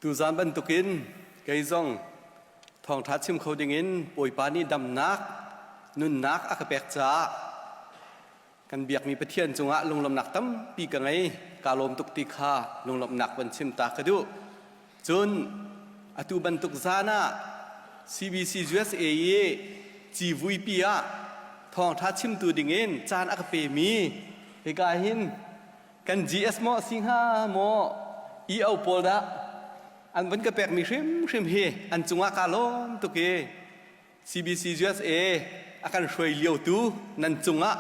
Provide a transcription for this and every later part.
Tuzaan bantukin kei zong thawngṭha chim kho dingin Bawipa nih damnak, nunnak a ka pek caah kan biakmi Pathian cungah lunglawmhnak tampi ka ngei. Kaa lawm tuk ti kha lunglawmhnak van chim ta ka duh. Cun atu bantuk zaan ah CBC USA i civuipi ah thawngṭha chimtu dingin caan a ka pemi hika hin kan GS maw si hnga maw EO pawl dah an van ka pekmi hrimhrim hi an cungah kaa lawm tuk i CBC USA a kan hruai liotu nan cungah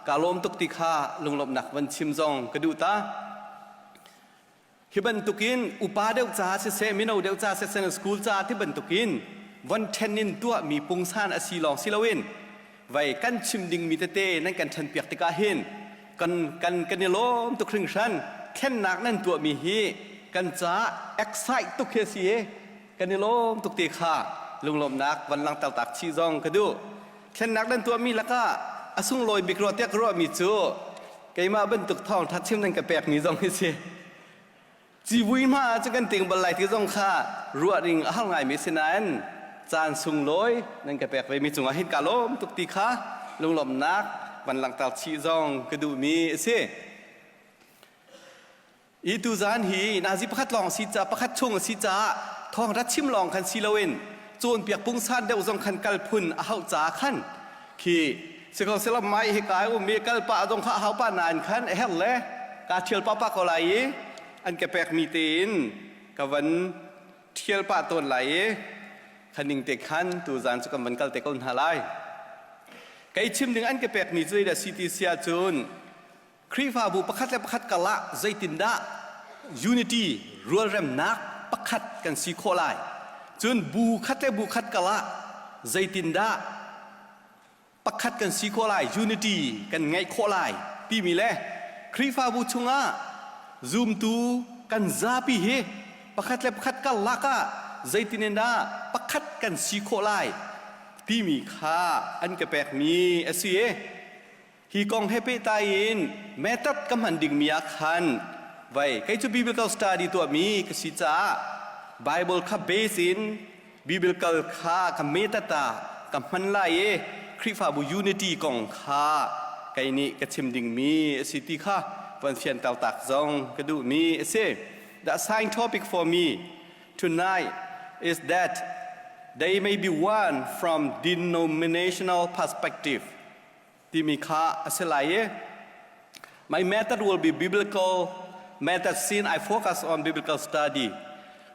kaa lawm tuk ti kha lunglawmhnak van chim zong ka duh ta. Hi bantukin upa deuh ca siseh, mino deuh ca siseh, school ca ti bantukin von ṭhen in tuahmi pungsan a si lawng si loin vei kan chim dingmi tete nan kan ṭhenpiak tikah hin kan kan kan i lawm tuk hringhran. Thlennak nan tuahmi hi kan caah excite tuk hi a si i kan i lawm tuk ti kha lunglawmhnak van langhter tak chih zong ka duh. Thlennak nan tuahmi lakah a sunglawi bik rua tiah ka ruahmi cu keimah bantuk thawngṭha chim nan ka pekmi zong hi si. Civui hma ah cu kan ting bal lai ti zong kha ruah ding a har ngaimi si nain caan sunglawi nan ka pek vemi cungah hin kaa lawm tuk ti kha lunglawmhnak van langhter chih zong ka duhmi a si. I tuzaan hi nazi pakhat lawng si ca pakhat chung a si caah thawng rat chim lawng khan si loin cawnpiak pungsan deuh zong khan kal phun a hauh caah khan khi sikho mai hi kai um i kal pah zong kha a hau pah nain khan a herh le kaa thial pah pah ko lai i an ka pek mi tein ka van thial pah tawn lai i khaning te khan tuzaan cu kan van kal te ko hna lai. Kei chim ding an ka pek mi cu da CTC ahcun Khrihfabu pakhat le pakhat karlah zeitindah unity rualremnak pakhat kan si khawh lai? Cun bu khat le bu khat karlah zeitindah pakhat kan si khawh lai, unity kan ngeih khawh lai timi le Khrihfabu chungah zumtu kan zapi hi pakhat le pakhat karlak ah zeitin in dah pakhat kan si khawh lai timi kha an ka pekmi a si i Hi kong he pehtlai in method ka hman dingmi ah khan vai kei cu biblical study tuahmi ka si caah Bible kha base in biblical kha ka method ah ka hman lai i Khrihfabu unity kong kha kei nih ka chim dingmi a si ti kha van fianter tak zong ka duhmi a si. The assigned topic for me tonight is that they may be one from denominational perspective. Timi kha a si lai i my method will be biblical method since I focus on biblical study.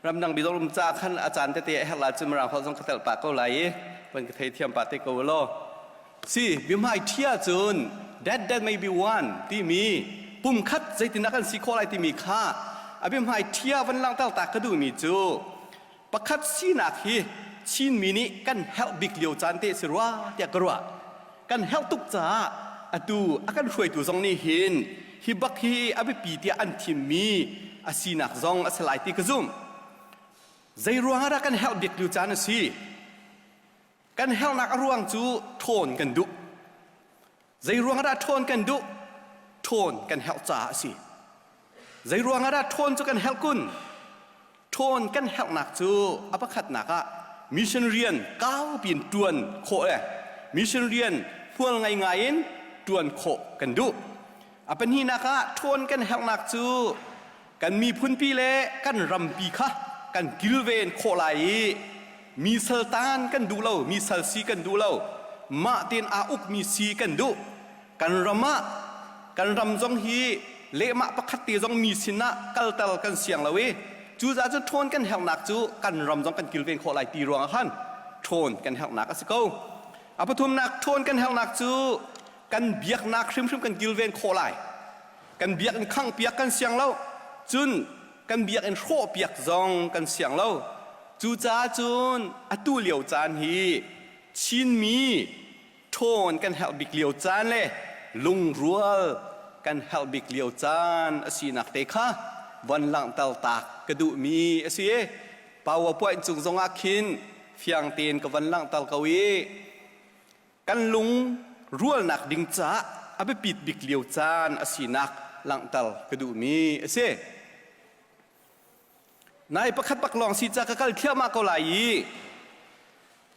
Ramdang bidong um ca khan a caan tete a herh la cun mirang holh zong ka telh pah ko lai i van ka thei thiam pah te ko law. Si bihmai ṭhia cun that that may be one timi pumkhat zeitindah kan si khawh lai timi kha a biahmai ṭhia van langhter ta ka duhmi cu pakhat sinak hi Chinmi nih kan herh bik lio caan te si rua tiah ka ruah. Kan herh tuk caah atu a kan hruaitu zong nih hin hi bak hi a biapi tiah an thimmi a sinak zong a si lai ti ka zumh. Zei ruangah dah kan herh bik lio caan a si? Kan herhnak a ruang cu ṭhawn kan duh. Zei ruangah dah ṭhawn kan duh? Ṭhawn kan herh caah a si. Zei ruangah dah ṭhawn cu kan herh kun? Ṭhawn kan herhnak cu a pakhatnak ah mission rian kaupi in ṭuan khawh le mission rian hmual ngei ngai in ṭuan khawh kan duh. A pahnihnak ah ṭhawn kan herhnak cu kan miphunpi le kan rampi kha kan kilven khawh lai i mi saltan kan duh lo, mi sal si kan duh lo, mah tein aa ukmi si kan duh. Kan ram ah kan ram zong hi lehmah pakhat te zong mi sin ah kalter kan siang lo i cucaah cun ṭhawn kan herhnak cu kan ram zong kan kilven khawh lai ti ruangah khan ṭhawn kan herhnak a si ko. A pathumnak ṭhawn kan herhnak cu kan biaknak hrimhrim kan kilven khawh lai. Kan biakinn khanghpiak kan siang lo. Cun kan biakinn hrawhpiak zong kan siang lo. Cucaah cun atu lio caan hi Chinmi ṭhawn kan herh bik lio caan le lungrual kan herh bik lio caan a sinak te kha von langhter tak ka duhmi a si i PowerPoint cung zongah khin fiang tein ka von langhter ko i kan lung rualnak ding caah a biapit bik lio caan a sinak langhter ka duhmi a si. Nai pakhat bak lawng si ca ka kal thliahmah ko lai i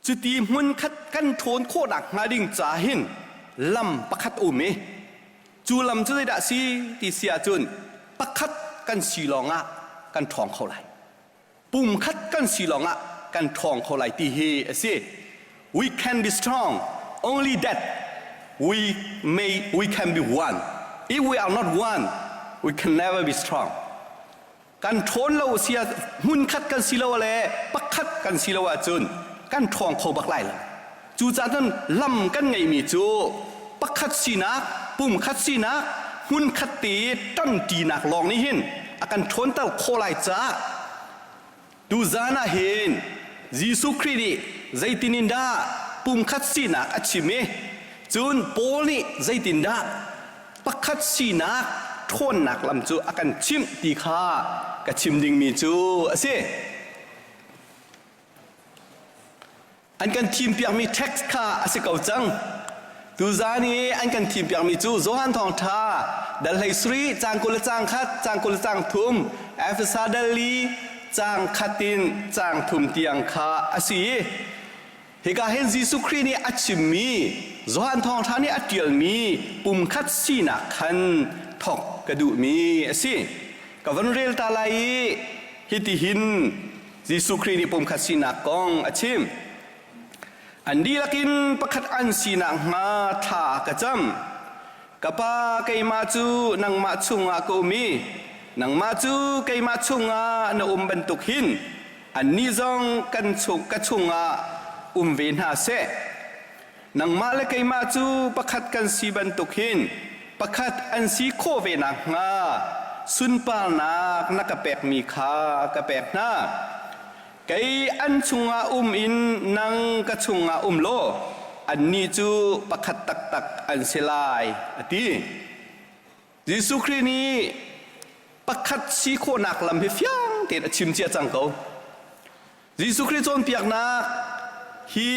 cuti hmun khat kan ṭhawn khawhnak hnga ding ca hin lam pakhat um i cu lam cu zeidah si ti si ahcun pakhat kan si lawngah kan ṭhawng kho lai. Pumkhat kan si lawngah kan ṭhawng kho lai ti hi a si. We can be strong only that we may we can be one. If we are not one, we can never be strong. Kan ṭhawn lo sia hmunkhat kan si lo le pakhat kan si lo ahcun kan ṭhawng kho bak lai lo. Cucaah cun lam kan ngeihmi cu pakhat sinak, pumkhat sinak, hmunkhat te ṭanṭinak lawng nih hin a kan ṭhawnter khawh lai caah tuzan ah hin Jesuh Khrih nih zeitin in dah pumkhat sinak a chim i cun Paul nih zeitindah pakhat sinak ṭhawnnak lam cu a kan chimh ti kha ka chim dingmi cu a si. An kan thimpiakmi text kha a si ko cang. Tuzan i an kan thimpiakmi cu Johan Thawngṭha dal hlei sarih caang 20 le caang khat, caang 20 le caang thum, Efesa dal li caang khat in caang thum tiang kha a si i hika hin Jesuh Khrih nih a chimmi Johan Thawngṭha nih a ṭialmi pumkhat sinak khan thawk ka duhmi a si. Ka van rel ta lai i hitihin Jesuh Khrih nih pumkhat sinak kong a chim. An dihlak in pakhat an sinak hnga thla ka cam. Ka Pa, keimah cu nangmah chungah ka um i nangmah cu keimah chungah na um bantuk hin annih zong kan chung ka chungah um ve hna seh. Nangmah le keimah cu pakhat kan si bantuk hin pakhat an si khawh ve nakhnga sunparnak na ka pekmi kha ka pek hna. Kei an chungah um in nang ka chungah um law annih cu pakhat taktak an si lai, a ti. Jesuh Khrih nih pakhat si khawhnak lam hi fiang tein a chim cia cang ko. Jesuh Khrih cawnpiaknak hi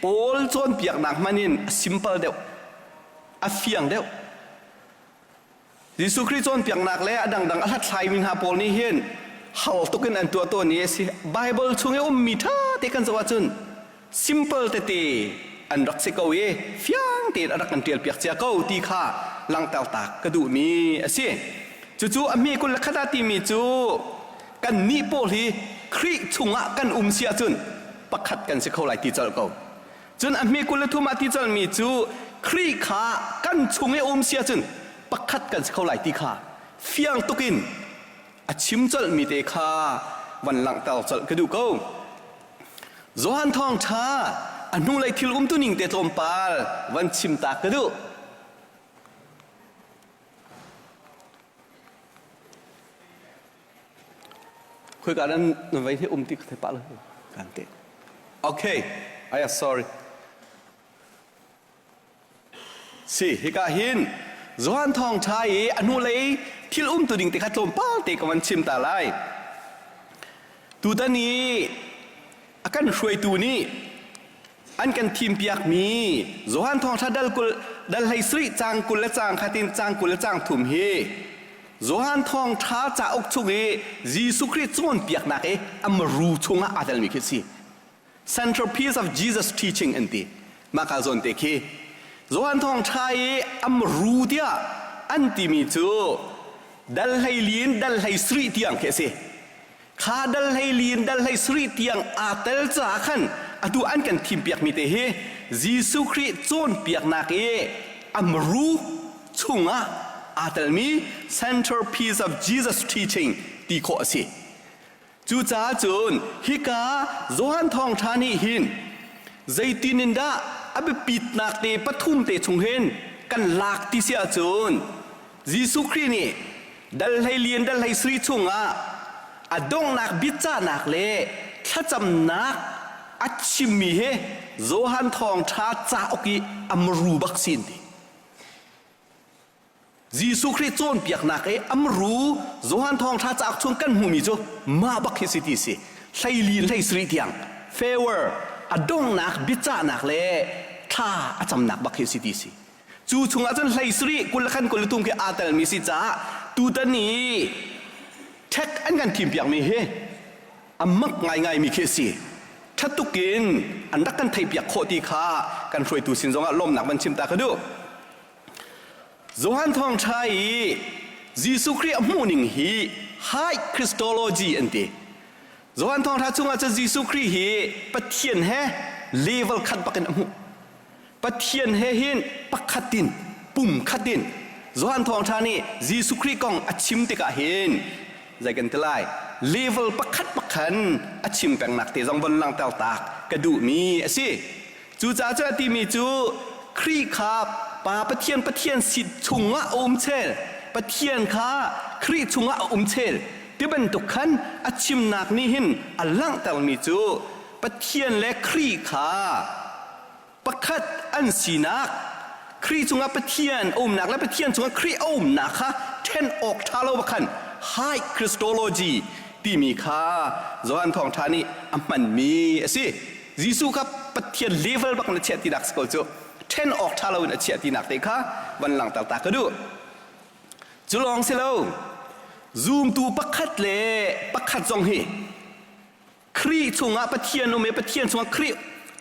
Paul cawnpiaknak hmanh in a simple deuh, a fiang deuh. Jesuh Khrih cawnpiaknak le a dangdang a hlathlaimi hna pawl nih hin hal tuk in an tuah tawn i a si. Bible chung i ummi ṭha te kan zoh ahcun simple tete an rak si ko i fiang tein a rak kan ṭialpiak cia ko ti kha langhter tak ka duhmi a si. Cucu a hme 21 ah timi cu kannih pawl hi Khrih chungah kan um si ahcun pakhat kan si kho lai ti colh ko. Cun a hme 23 ah ti colhmi cu Khrih kha kan chung i um si ahcun pakhat kan si kho lai ti kha fiang tuk in a chim colhmi te kha van langhter colh ka duh ko. Johan Thawngṭha a hnulei thil umtuning te tlawmpal van chim ta ka duh. Khoika nan nan vei hi um ti ka thei pah lo. Kan te. Okay, I am sorry. Si, hika hin Johan Thawngṭha i a hnulei thil umtu ding te kha tlawmpal te ka van chim ta lai. Tutan i a kan hruaitu nih an kan thimpiakmi Johan Thawngṭha dal kul dal hlei sarih caang 20 le caang khat in caang 20 le caang thum hi Johan Thawngṭha cauk chung i Jesuh Khrih cawnpiaknak i a maru chungah aa telmi khi a si. Centerpiece of Jesus teaching an ti. Mah ka zawn te khi. Johan Thawngṭha i a maru tiah an timi cu dal hlei li in dal hlei sarih tiang khi a si. Kha dal hlei li in dal hlei sarih tiang aa tel caah khan atu an kan thimpiakmi te hi Jesuh Khrih cawnpiaknak i a muru chungah aa telmi centerpiece of Jesus teaching ti khawh a si. Cucaah cun hika Johan Thawngṭha nih hin zeitin in dah a biapitnak te pathum te chung hin kan lak ti si ahcun Jesuh Khrih nih dal hlei lian dal hlei sri chungah a donghnak biacahnak le thlacamnak a chimmi hi Johan Thawngṭha cauk i a muru bak si an ti. Jesuh Khrih cawnpiaknak i a muru Johan Thawngṭha cauk chung kan hmuhmi cu mah bak hi si ti si. Hleili in hlei sarih tiang favor a donghnak biacahnak le thla a camnak bak hi si ti si. Cu chungah cun hlei sarih 20 le khan 23 khi aa telmi si caah tutan i ṭhek an kan thimpiakmi hi A mak ngaingai mi khi a si. Ṭha tuk in an rak kan theihpiak khawh ti kha kan hruaitu sin zongah lawmnak van chim ta ka duh. Johan Thawngṭha i Jesuh Khrih a hmuhning hi High Christology an ti. Johan Thawngṭha chungah cun Jesuh Khrih hi Pathian he level khat bakin a hmuh. Pathian he hin pakhat in pum khat in Johan Thawngṭha nih Jesuh Khrih kong a chim tikah hin zei kan ti lai level pakhat pakhan a chim pengnak te zong von langhter tak ka duhmi a si. Cucaah cu a timi cu Khrih kha Pa Pathian Pathian si chungah a um chel Pathian kha Khrih chungah a um chel ti bantuk khan a chimnak nih hin a langhtermi cu Pathian le Khrih kha pakhat an sinak Khrih cungah Pathian a umnak le Pathian cungah Khrih a umnak kha ṭhen awk ṭha lo khan high Christology timi kha Johan Thawngṭha nih a hmanmi a si. Jesuh kha Pathian level bak na chiah tinak si ko cu ṭhen awk ṭha loin a chiah tinak te kha van langhter ta ka duh. Cu lawng si lo, zumtu pakhat le pakhat zong hi Khrih chungah Pathian um i Pathian chungah Khrih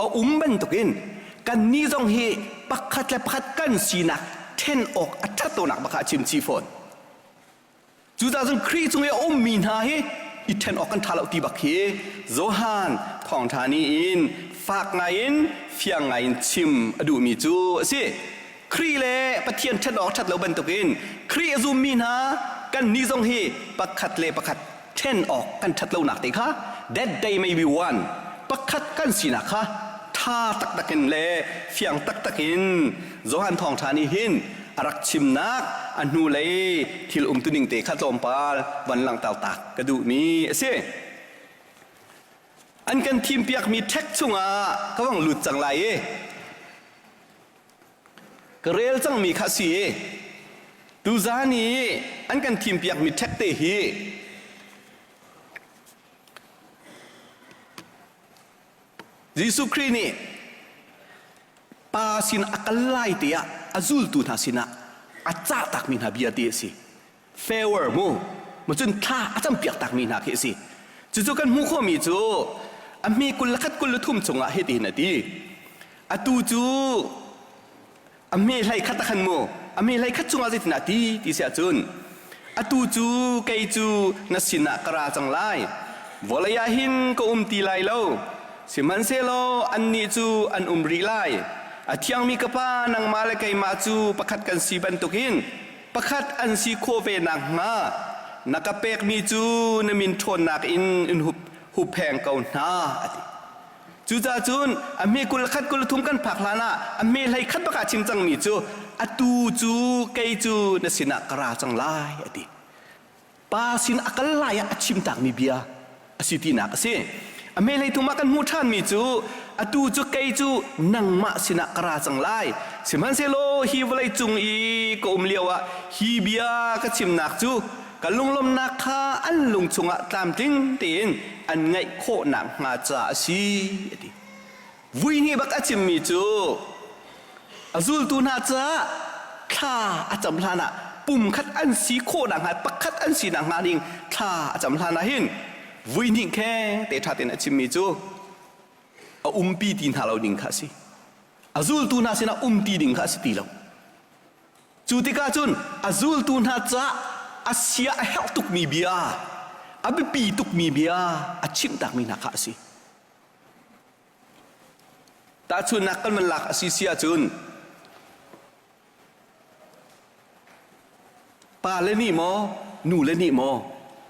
a um bantukin kannih zong hi pakhat le pakhat kan sinak ṭhen awk a ṭhat lonak bak ah a chim chih fawn. Cucaah cun Khrih cung i a ummi hna hi i ṭhen awk kan ṭha lo ti bak hi Johan thawngṭha nih in fak ngaiin fiang ngaiin chim a duhmi cu a si. Khrih le Pathian ṭhen awk ṭhat lo bantukin Khrih a zummi hna kannih zong hi pakhat le pakhat ṭhen awk kan ṭhat lonak te kha that day may be one pakhat kan sinak kha ṭha taktak in le fiang taktak in Johan thawngṭha nih hin a rak chimnak a hnulei thil umtuning te kha tlawmpal van langhter tak ka duhmi a si. An kan thimpiakmi ṭhek chungah ka vang lut cang lai i ka rel cangmi kha si i tuzan i an kan thimpiakmi ṭhek te hi Jesuh Khrih nih pa sin a kal lai te ah a zultu hna sinah a cah takmi hna bia ti a si. Farewell mu mu cun thla a campiak takmi hna khi a si. Cucu kan hmuh khawhmi cu a hmi 21 23 chungah hitihin a ti. Atu cu a hme hlei khat a khan mu a hme hlei khat chungah zeitin ah ti ti si ahcun atu cu kei cu na sinah ka ra cang lai vawlei ah hin ka um ti lai lo sihmanhsehlaw annih cu an um rih lai a thiangmi ka pa nangmah le keimah cu pakhat kan si bantukin pakhat an si khawh ve nakhnga na ka pekmi cu na min ṭhawnnak in in hup huppheng ko hna a ti. Cucaah cun a hme 21 23 kan phak hlan ah a hme hlei khat bak ah chim cangmi cu atu cu kei cu na sinah ka ra cang lai a ti. Pa sin a kal lai ah a chim takmi bia a si tinak a si. A hme hlei thum ah kan hmuh ṭhanmi cu atu cu kei cu nangmah sinah ka ra cang lai. Sihmanhsehlaw hi vawlei cung i ka um lio ah hi bia ka chimnak cu ka lunglawmhnak kha an lung chungah tlamtling tein an ngaih khawh nakhnga ca a si a ti. Vui hnih bak a chimmi cu a zultu hna caah thla a cam hlan ah pum khat an si khawh nakhnga pakhat an si nakhnga ding thla a cam hlan ah hin vui hnih kheng te ṭha tein a chimmi cu a umpi ti hna lo ding kha a si. A zultu hna sinah umti ding kha a si ti lo. Cu tikah cun a zultu hna caah a sia a herh tukmi bia, a biapi tukmi bia a chimhtakmi hna kha a si. Tahchunhnak kan van lak a si si ahcun pa le nih maw, nu le nih maw,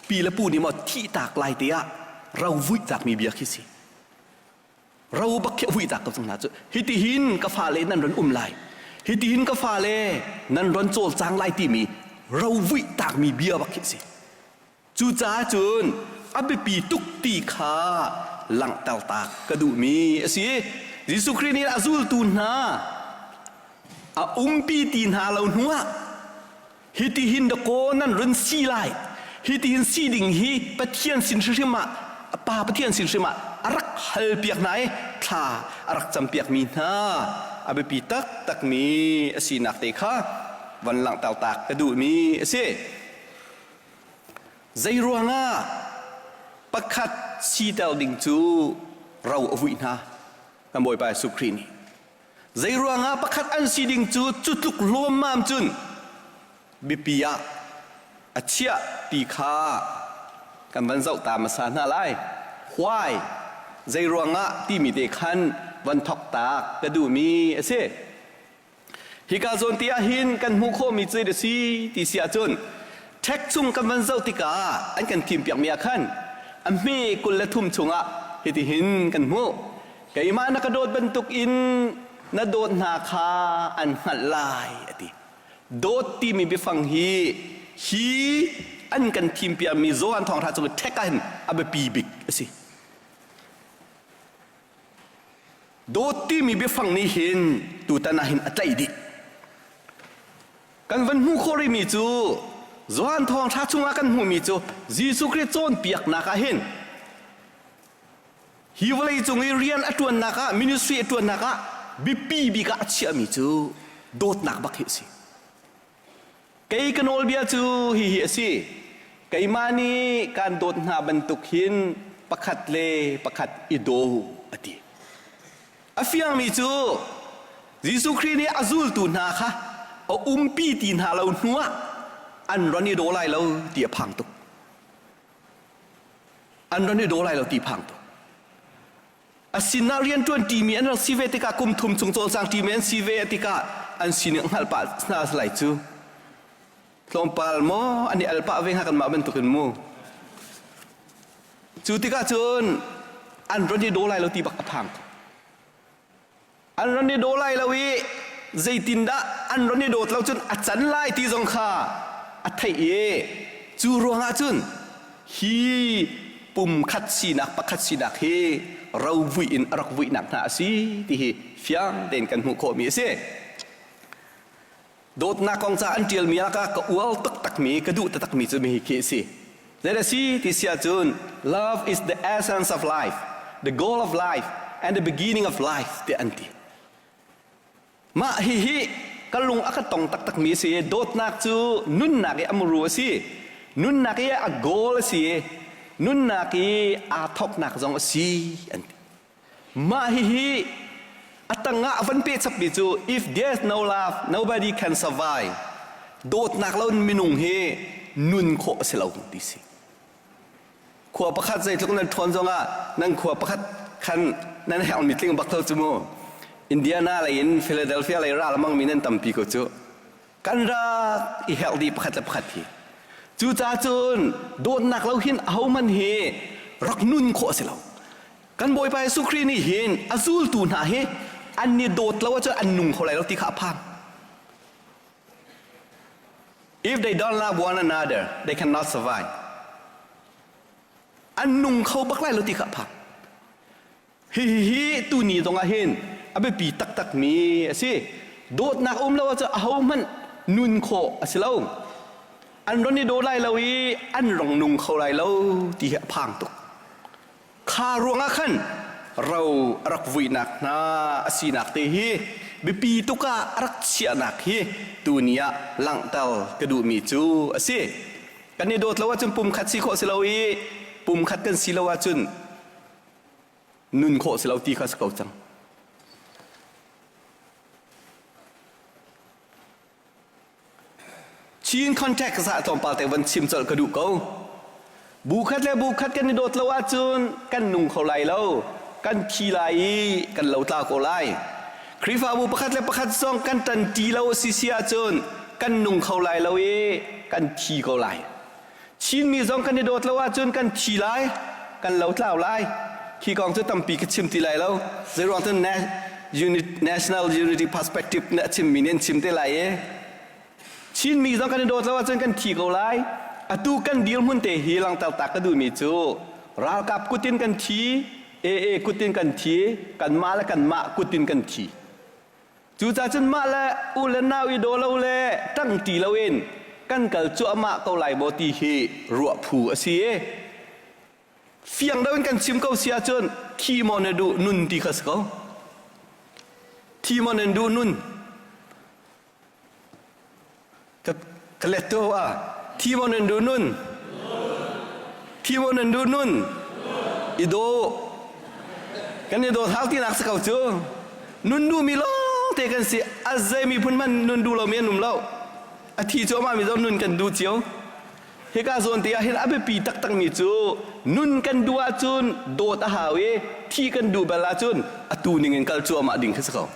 pi le pu nih maw thihtak lai te ah ro vuihtakmi bia khi si. Ro bak khi a vuihtak ko cang hna cu. Hitihin ka fale nan ron um lai. Hitihin ka fale nan ron cawlcang lai timi ro vuihtakmi bia bak khi a si. Cucaah cun a biapi tuk ti kha langhter tak ka duhmi a si. Jesuh Khrih nih a zultu hna a umpi ti hna lo hnuah hitihin dakaw nan run si lai hitihin si ding hi Pathian sin hrimhrim ah Pa Pathian sin hrim ah a rak halpiak hna i thla a rak campiakmi hna a biapi taktakmi a sinak te kha van langhter tak ka duhmi a si. Zei ruangah? Pakhat siter ding cu ro a vuih hna. Kan Bawipa Jesuh Khrih nih. Zei ruangah pakhat an si ding cu cu tluk lawmmam cun biapi ah a chiah ti kha kan van zoh ta hmasa hna lai. Why? Zei ruangah timi te khan van thok tak ka duhmi a si. Hika zawn te ah hin kan hmuh khawhmi cu a si ti si ahcun ṭhek chung kan van zoh tikah an kan thimpiakmi ah khan a hme 23 chungah hitihin kan hmuh. Keimah na ka dawt bantuk in na dawt hna kha an hngalh lai a ti. Dawt timi biafang hi hi an kan thimpiakmi Johan Thawngṭha chung i ṭhek ah hin a biapi bik a si. Dawt timi biafang nih hin tutan ah hin a tlaih dih. Kan van hmuh khawh rihmi cu Johan Thawngṭha chungah kan hmuhmi cu Jesuh Khrih cawnpiaknak ah hin hi vawlei cung i rian a ṭuannak ah ministry a ṭuannak ah biapi bik ah a chiahmi cu dawtnak bak hi a si. Kei ka nawlbia cu hihi a si. Keimah nih kaan dawt hna bantuk hin pakhat le pakhat i daw u, a ti. A fiangmi cu Jesuh Khrih nih a zultu hna kha a umpi ti hna lo hnuah an ron i daw lai lo ti a phang tuk. An ron i daw lai lo ti phang tuk. A sinah rianṭuan ṭimi an rak si ve tikah kum thum chung cawlcang ṭimi an si ve tikah an sining hngalh pah hna lai cu. Tlawmpal maw an i al pah ve hnga kanmah bantukin mu. Cu tikah cun an ron i daw lai lo ti bak a phang. An ron i daw lai lo i zeitindah an ron i dawt lo cun a can lai ti zong kha a theih i cu ruangah cun hi pumkhat sinak pakhat sinak hi rovuih in a rak vuihnak hna a si ti hi fiang tein kan hmuh khawhmi a si. Dawtnak kong ca an ṭialmi ah ka ka ual taktakmi ka duh taktakmi cu mi khi a si. Zei a si ti si ahcun love is the essence of life, the goal of life and the beginning of life tiah an ti. Mah hihi ka lung a ka tong taktakmi a si. Dawtnak cu nunnak i a muru a si. Nunnak i a goal a si. Nunnak i aa thawknak zong a si an ti. Mah hihi a tangah a van peh chapmi cu if there's no love nobody can survive. Dawtnak lo in minung hi nun khawh a si lo ti si. Khua pakhat zeitluk nan ṭhawn zongah nan khua pakhat khan nan herhmi tling bak lo cu mu. Indiana lei in Philadelphia lei ral mangmi nan tampi ko cu. Kan rak i herh dih pakhat le pakhat hi. Cucaah cun dawtnak lo hin ahohmanh hi rak nun khawh a si lo. Kan Bawipa Jesuh Khrih nih hin a zultu hna hi an i dawt lo ahcun an nung kho lai lo ti kha a phang. If they don't love one another, they cannot survive. An nung kho bak lai lo ti kha a phang. Hi hi hi tuni zong ah hin a biapi taktakmi a si. Dawtnak um lo ahcun ahohmanh nun khawh a si lo. An ron i daw lai lo i an rong nung kho lai lo ti hi a phang tuk. Kha ruangah khan ro a rak vuihnak hna a sinak te hi biapi tuk ah a rak chiahnak hi tuni ah langhter ka duhmi cu a si. Kan i dawt lo ahcun pumkhat si khawh si lo i pumkhat kan si lo ahcun nun khawh si lo ti kha si ko cang. Chin context ah tlawmpal te van chim colh ka duh ko. Bu khat le bu khat kan i dawt lo ahcun kan nung kho lai lo, kan thi lai i kan lotla ko lai. Khrihfabu pakhat le pakhat zong kan ṭanṭi lo a si si ahcun kan nung kho lai lo i kan thi ko lai. Chinmi zong kan i dawt lo ahcun kan thi lai, kan lotlau lai. Khi kong cu tampi ka chim ti lai lo. Zeiruang cun National Unity Perspective na chimmi nih an chim te lai i Chinmi zong kan i dawt lo ahcun kan thi ko lai. Atu kan dirhmun te hi langhter ta ka duhmi cu ralkap kutin kan thi, AA kutin kan thi, kanmah le kanmah kutin kan thi. Cucaah cun mah le u le nau i daw lo le ṭangṭi loin kan kal cuahmah ko lai maw ti hi ruah phu a si i fiang deuh in kan chim ko si ahcun thi maw na duh nun ti kha si ko. Thi maw nan duh nun? Ka let tu ah thi maw nan duh nun? Thi maw nan duh nun? I daw. Kan i dawt hau tinak si ko cu. Nun duhmi lawng te kan si. A zei miphun hmanh nun duh lomi an um lo. A thi cuahmah mi zong nun kan duh cio. Hika zawn te ah hin a biapi taktakmi cu nun kan duh ahcun dawt a hau i thi kan duh bal ahcun atu ning in kal cuahmah ding khi si ko.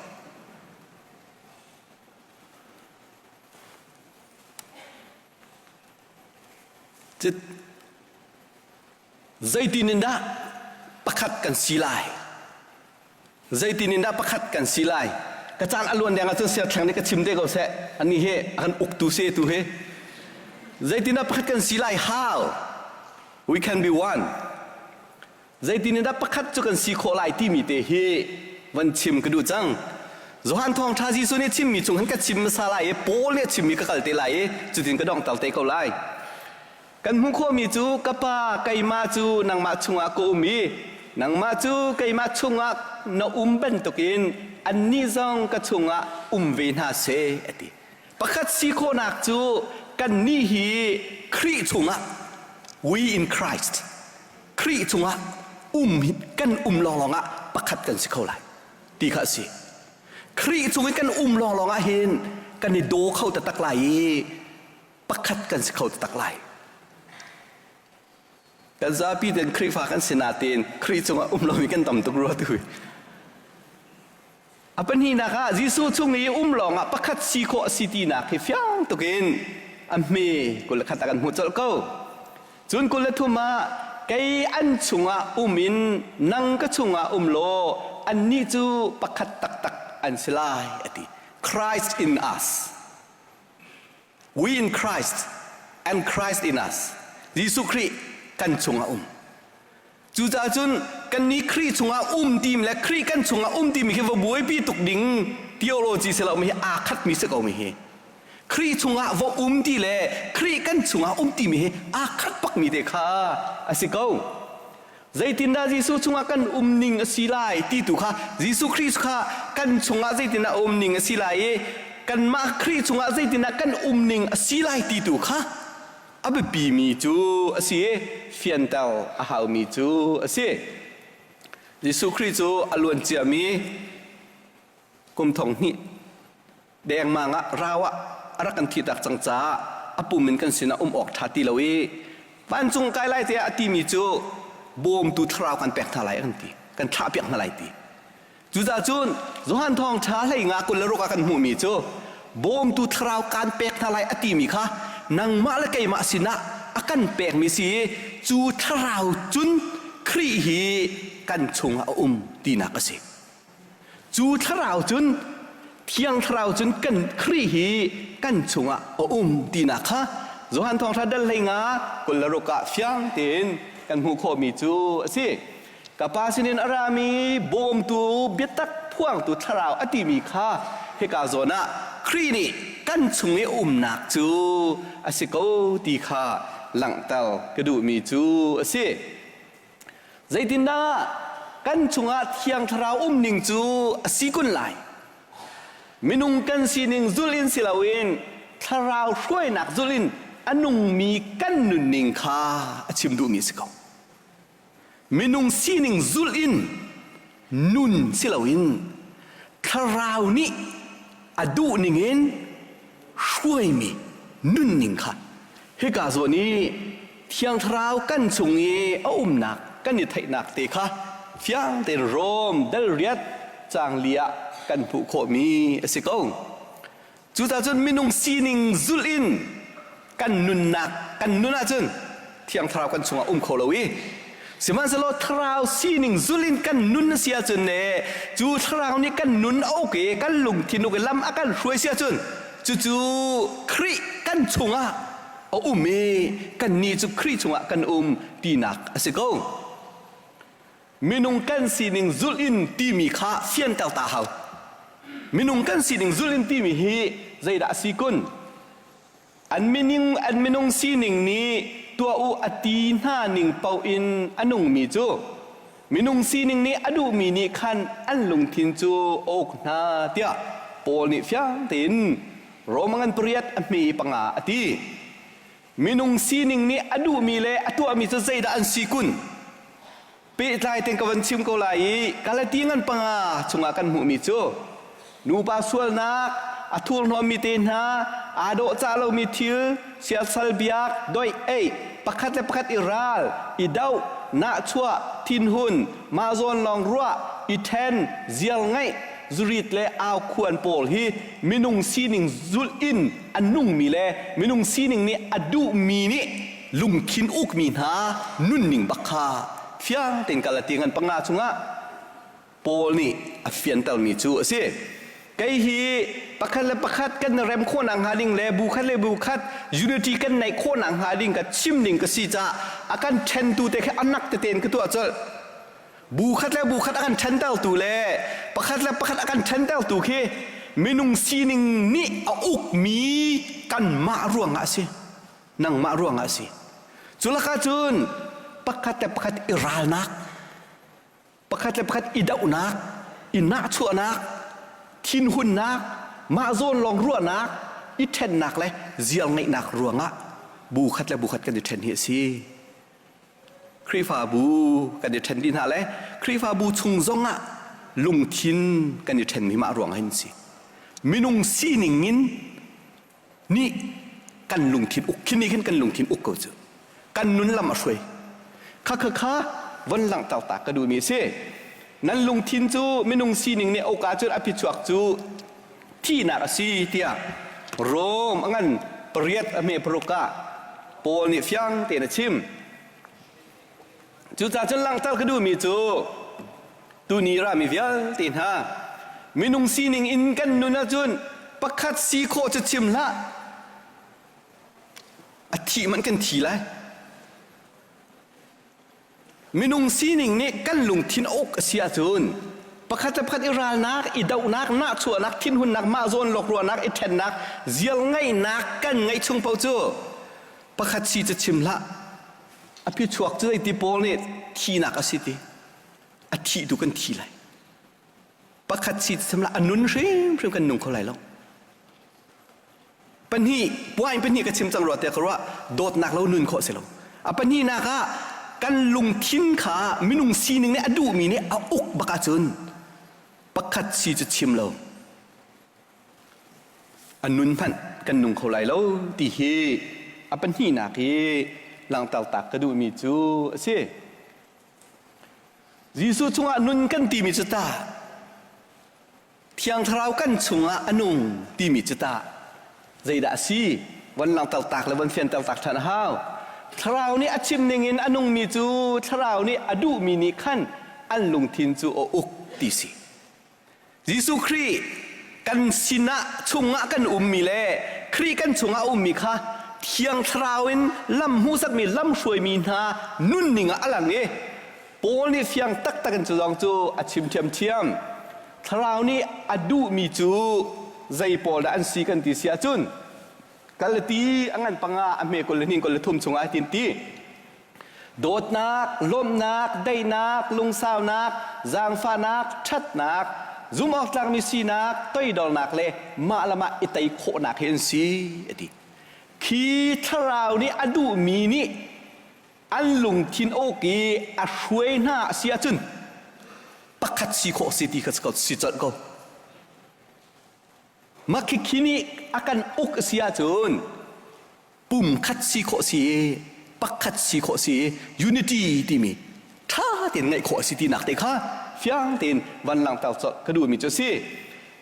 Zeitin in dah pakhat kan si lai? Zeitin in dah pakhat kan si lai? Ka caan a luan deng ahcun siathleng nih ka chim te ko seh. Ani hi a kan uktu si tu hi. Zeitin dah pakhat kan si lai? How? We can be one. Zeitin in dah pakhat cu kan si khawh lai timi te hi van chim ka duh cang. Johan thawngṭha Jesuh nih chimmi chung hin ka chim hmasa lai i Paul nih a chimmi ka kal te lai i cutin ka donghter te ko lai. Kan hmuh khawhmi cu ka pa keimah cu nangmah chungah ka um i nangmah cu keimah chungah na um bantukin annih zong ka chungah um ve hna seh a ti. Pakhat si khawhnak cu kannih hi Khrih chungah we in Christ Khrih chungah um kan um lawnglawng ah pakhat kan si kho lai ti kha a si. Khrih chung i kan um lawnglawng ah hin kan i daw kho taktak lai i pakhat kan si kho taktak lai. Kan zapi ten Khrihfa kan si nain Khrih cungah um lomi kan tam tuk rua tu. A pahnihnak ah Jesuh chung i um lawngah pakhat si khawh a si tinak hi fiang tukin a hme 21 ah kan hmuh colh ko. Cun 23 ah kei an chungah um in nang ka chungah um law annih cu pakhat taktak an si lai a ti. Christ in us. We in Christ and Christ in us. Jesuh Khrih kan chungah um. Cucaah cun kannih Khrih chungah um tim le Khrih kan chungah um timi khi va buaipi tuk ding theology si lo mi hi aa khatmi si ko mi hi. Khrih chungah va um ti le Khrih kan chungah um timi hi aa khat bakmi te kha a si ko. Zeitindah Jesuh chungah kan um ning a si lai ti tu kha Jesuh Khrih kha kan chungah zeitindah a um ning a si lai i kanmah Khrih chungah zeitindah kan um ning a si lai ti tu kha a biapimi cu a si i fianter a haumi cu a si. Jesuh Khrih cu a luan ciami kum thong hnih dengmang ah rau ah a rak kan thihtak cang caah a pum in kan sinah um awk ṭha ti lo i vancung kai lai tiah a timi cu bawmtu thlarau kan pek hna lai kan ti kan thlahpiak hna lai ti. Cucaah cun Johan thawngṭha hlei nga 26 ah kan hmuhmi cu bawmtu thlarau kaan pek hna lai a timi kha nangmah le keimah sinah a kan pekmi si i cu thlarau cun Khrih hi kan chungah a um tinak a si. Cu thlarau cun Thiang Thlarau cun kan Khrih hi kan chungah a um tinak kha Johan thawngṭha dal hlei nga 26 ah fiang tein kan hmuh khawhmi cu a si. Ka pa sinin a rami bawmtu biatak phuangtu thlarau a timi kha hika zawn ah Khrih nih kan chung i umnak cu a si ko ti kha langhter ka duhmi cu a si. Zeitindah kan chungah Thiang Thlarau umning cu a si kun lai? Minung kan sining zulh in si loin Thlarau hruainak zulh in a nungmi kan nunning kha a chim duhmi a si ko. Minung sining zulh in nun si loin thlarau nih a duh ningin hruaimi nunning kha hika zawn i Thiang Thlarau kan chung i a umnak kan i theihnak te kha fiang tein Rom dal riat caang li ah kan hmuh khawhmi a si ko. Cucaah cun minung sining zulh in kan nunnak kan nun ahcun Thiang Thlarau kan chungah um kho lo i sihmanhsehlaw Thlarau sining zulh in kan nun a si ahcun le cu Thlarau nih kan nun a uk i kan lungthin uk i lam a kan hruai si ahcun cucu Khrih kan chungah a um i kannih cu Khrih chungah kan um tinak a si ko. Minung kan sining zulh in timi kha fianter ta hau. Minung kan sining zulh in timi hi zeidah a si kun? An minung, an minung sining nih tuah u a ti hna ning paoh in a nungmi cu minung sining nih a duhmi nih khan an lungthin cu a uk hna tiah Paul nih fiang tein Roma ngan pariat a hme panga a ti. Minung sining nih a duhmi le a tuahmi cu zeidah an si kun? Pehtlai ten ka van chim ko lai i Galati ngan panga chungah kan hmuhmi cu nupa sualnak, a thurhnawmmi te hna, aa dawhcah lomi thil, siasal biak, doih ei, pakhat le pakhat i ral, i doh, nahchuah, thinhun, mah zawn lawng ruah, i ṭhen, zial ngeih, zurit le aukhuan pawl hi minung sining zulh in a nungmi le minung sining nih a duhmi nih lungthin ukmi hna nunning bak kha fiang tein kal a ti ngan panga chungah Paul nih a fiantermi cu a si. Kei hi pakhat le pakhat kan rem khawhnak hnga ding le bu khat le bu khat unity kan neih khawhnak hnga ding ka chim ding ka si caah a kan ṭhentu te khi anak tete in ka tuah colh. Bu khat le bu khat a kan ṭhentertu le pakhat le pakhat a kan ṭhentertu khi minung sining nih a ukmi kanmah ruangah a si. Nangmah ruangah a si. Cu lakah cun pakhat le pakhat i ralnak pakhat le pakhat i dohnak, i nahchuahnak, thinhunnak, mah zawn lawng ruahnak, i ṭhennak le ziar ngeihnak ruangah bu khat le bu khat kan i ṭhen hi a si. Khrihfabu kan i ṭhen dih hna le Khrihfabu chung zongah lungthin kan i ṭhenmi mah ruangah hin si. Minung sining in nih kan lungthin uk khi nih khin kan lungthin uk ko cu kan nun lam a hruai kha kha kha von langhter ta ka duhmi a si nan lungthin cu minung sining nih oka cun a phichuak cu thihnak a si tiah Rom a ngan pariat a hme paruk ah Paul nih fiang tein a chim Cucaah cun langhter ka duhmi cu tuni rami vialte hna minung sining in kan nun ahcun pakhat si khawh cu chim hlah a thih man kan thi lai. Minung sining nih kan lungthin a uk a si ahcun pakhat le pakhat i ralnak, i dohnak, nahchuahnak, thinhunnak, mah zawn lawk ruahnak, i ṭhennak, zial ngaihnak kan ngeih chung paoh cu pakhat si cu chim hlah A phichuak cu zeiti Paul nih thihnak a si ti a thih tu kan thi lai. Pakhat si sam a nun hrimhrim kan nung kho lai lo. Pahnih point pahnih ka chim cang rua te ka ruah dawtnak lo nun khawh si lo. A pahnihnak ah kan lungthin kha minung sining nih a duhmi nih a uk bak ahcun pakhat si cu chim lo A nun hmanh kan nung kho lai lo ti hi a pahnihnak i langhter tak ka duhmi cu a si. Jesuh chungah nun kan timi cu tah Thiang Thlarau kan chungah a nung timi cu tah zeidah a si? Von langhter tak le von fianter tak ṭhan a hau. Thlarau nih a chim ningin a nungmi cu Thlarau nih a duhmi nih khan an lungthin cu a uk ti si. Jesuh Khrih kan sinah chungah kan ummi le Khrih kan chungah a ummi kha Thiang Thlarau in lam hmuhsakmi lam hruaimi hna nunning ah a lang i Paul nih fiang taktak in cu zong cu a chim ṭhiamṭhiam. Thlarau nih a duhmi cu zei pawl dah an si kan ti si ahcun Galati a ngan panga a hme 22 23 chungah hitin ti Dawtnak, lawmhnak, daihnak, lungsaunak, zaangfahnak, ṭhatnak, zumhawktlakmi sinak, toidornak le mah le mah i tei khawhnak hi an si a ti. Khi thlarau nih a duhmi nih an lungthin awk i a hruai hna a si ahcun pakhat si khawh si ti kha si colh ko. Mah khikhi nih a kan uk a si ahcun pum khat si khawh si i pakhat si khawh si i unity timi ṭha tein ngeih khawh a si tinak te kha fiang tein van langhter colh ka duhmi cu a si.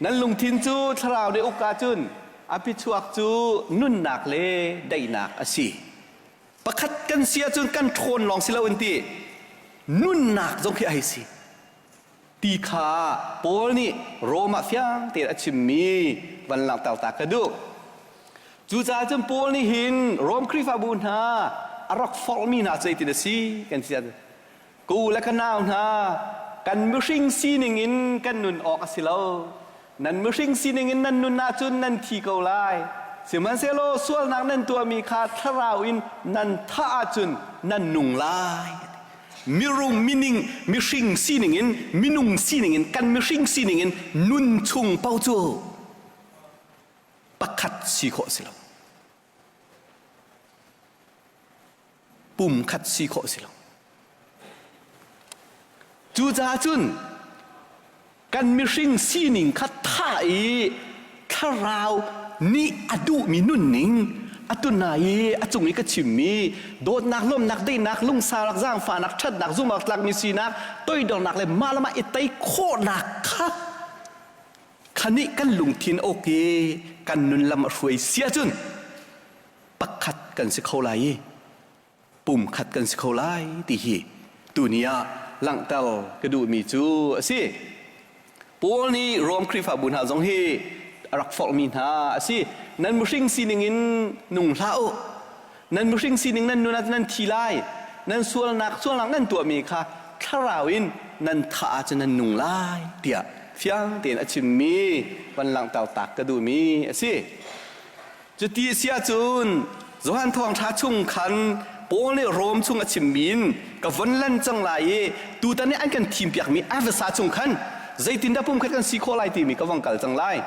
Nan lungthin cu thlarau nih uk ahcun a phichuak cu nunnak le daihnak a si. Pakhat kan si ahcun kan ṭhawn lawng si loin ti nunnak zong khi a hei si. Ti kha Paul nih Rom ah fiang tein a chimmi van langhter ta ka duh. Cucaah cun Paul nih hin Rom Khrihfabu hna a rak forhmi hna cu zeitin a si kan si ahcun ka u le ka nau hna kan mihring sining in kan nun awk a si lo. Nan mihring sining in nan nun ahcun nan thi ko lai. Sihmanhsehlaw sualnak nan tuahmi kha thlarau in nan thah ahcun nan nung lai. Mirum mining mihring sining in minung sining in kan mihring sining in nun chung paoh cu pakhat si khawh si lo pum khat si khawh si lo. Cucaah cun kan mihring sining kha thah i thlarau nih a duhmi nunning atu na i a cung i ka chimmi dawtnak lawmnak daihnak lungsaunak zaangfahnak ṭhatnak zumhawk tlakmi sinak toidornak le mah le mah i tei khawhnak kha kha nih kan lungthin awk i kan nun lam a hruai si ahcun pakhat kan si kho lai i pumkhat kan si kho lai ti hi tuni ah langhter ka duhmi cu a si. Paul nih Rom Khrihfabu hna zong hi a rak forhmi hna a si. Nan mihring sining in nung hlah u. Nan mihring sining nan nun ah nan thi lai. Nan sualnak sualnak nan tuahmi kha thlarau in nan thah ahcun nan nung lai tiah fiang tein a chimmi van langhter tak ka duhmi a si. Cuti a si ahcun Johan Thawngṭha chung khan Paul nih Rom chung a chimmi in ka von lan cang lai i tutan i an kan thimpiakmi Efesa chung khan zeitindah pumkhat kan si khawh lai timi ka vong kal cang lai.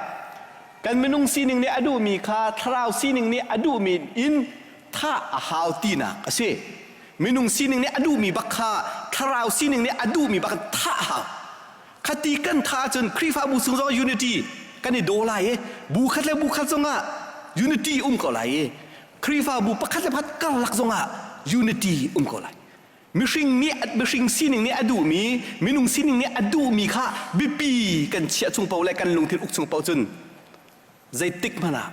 Kan minung sining nih a duhmi kha thlarau sining nih a duhmi in thah a hau tinak a si. Minung sining nih a duhmi bak kha thlarau sining nih a duhmi bak thah a hau. Khati kan tha ahcun Khrihfabu chung zong unity kan i daw lai i bu khat le bu khat zongah unity um ko lai i Khrihfabu pakhat le pakhat karlak zongah unity um ko lai. Mihring nih mihring sining nih a duhmi minung sining nih a duhmi kha biapi kan chiah chung paoh le kan lungthin uk chung paoh cun zeitik hmanh ah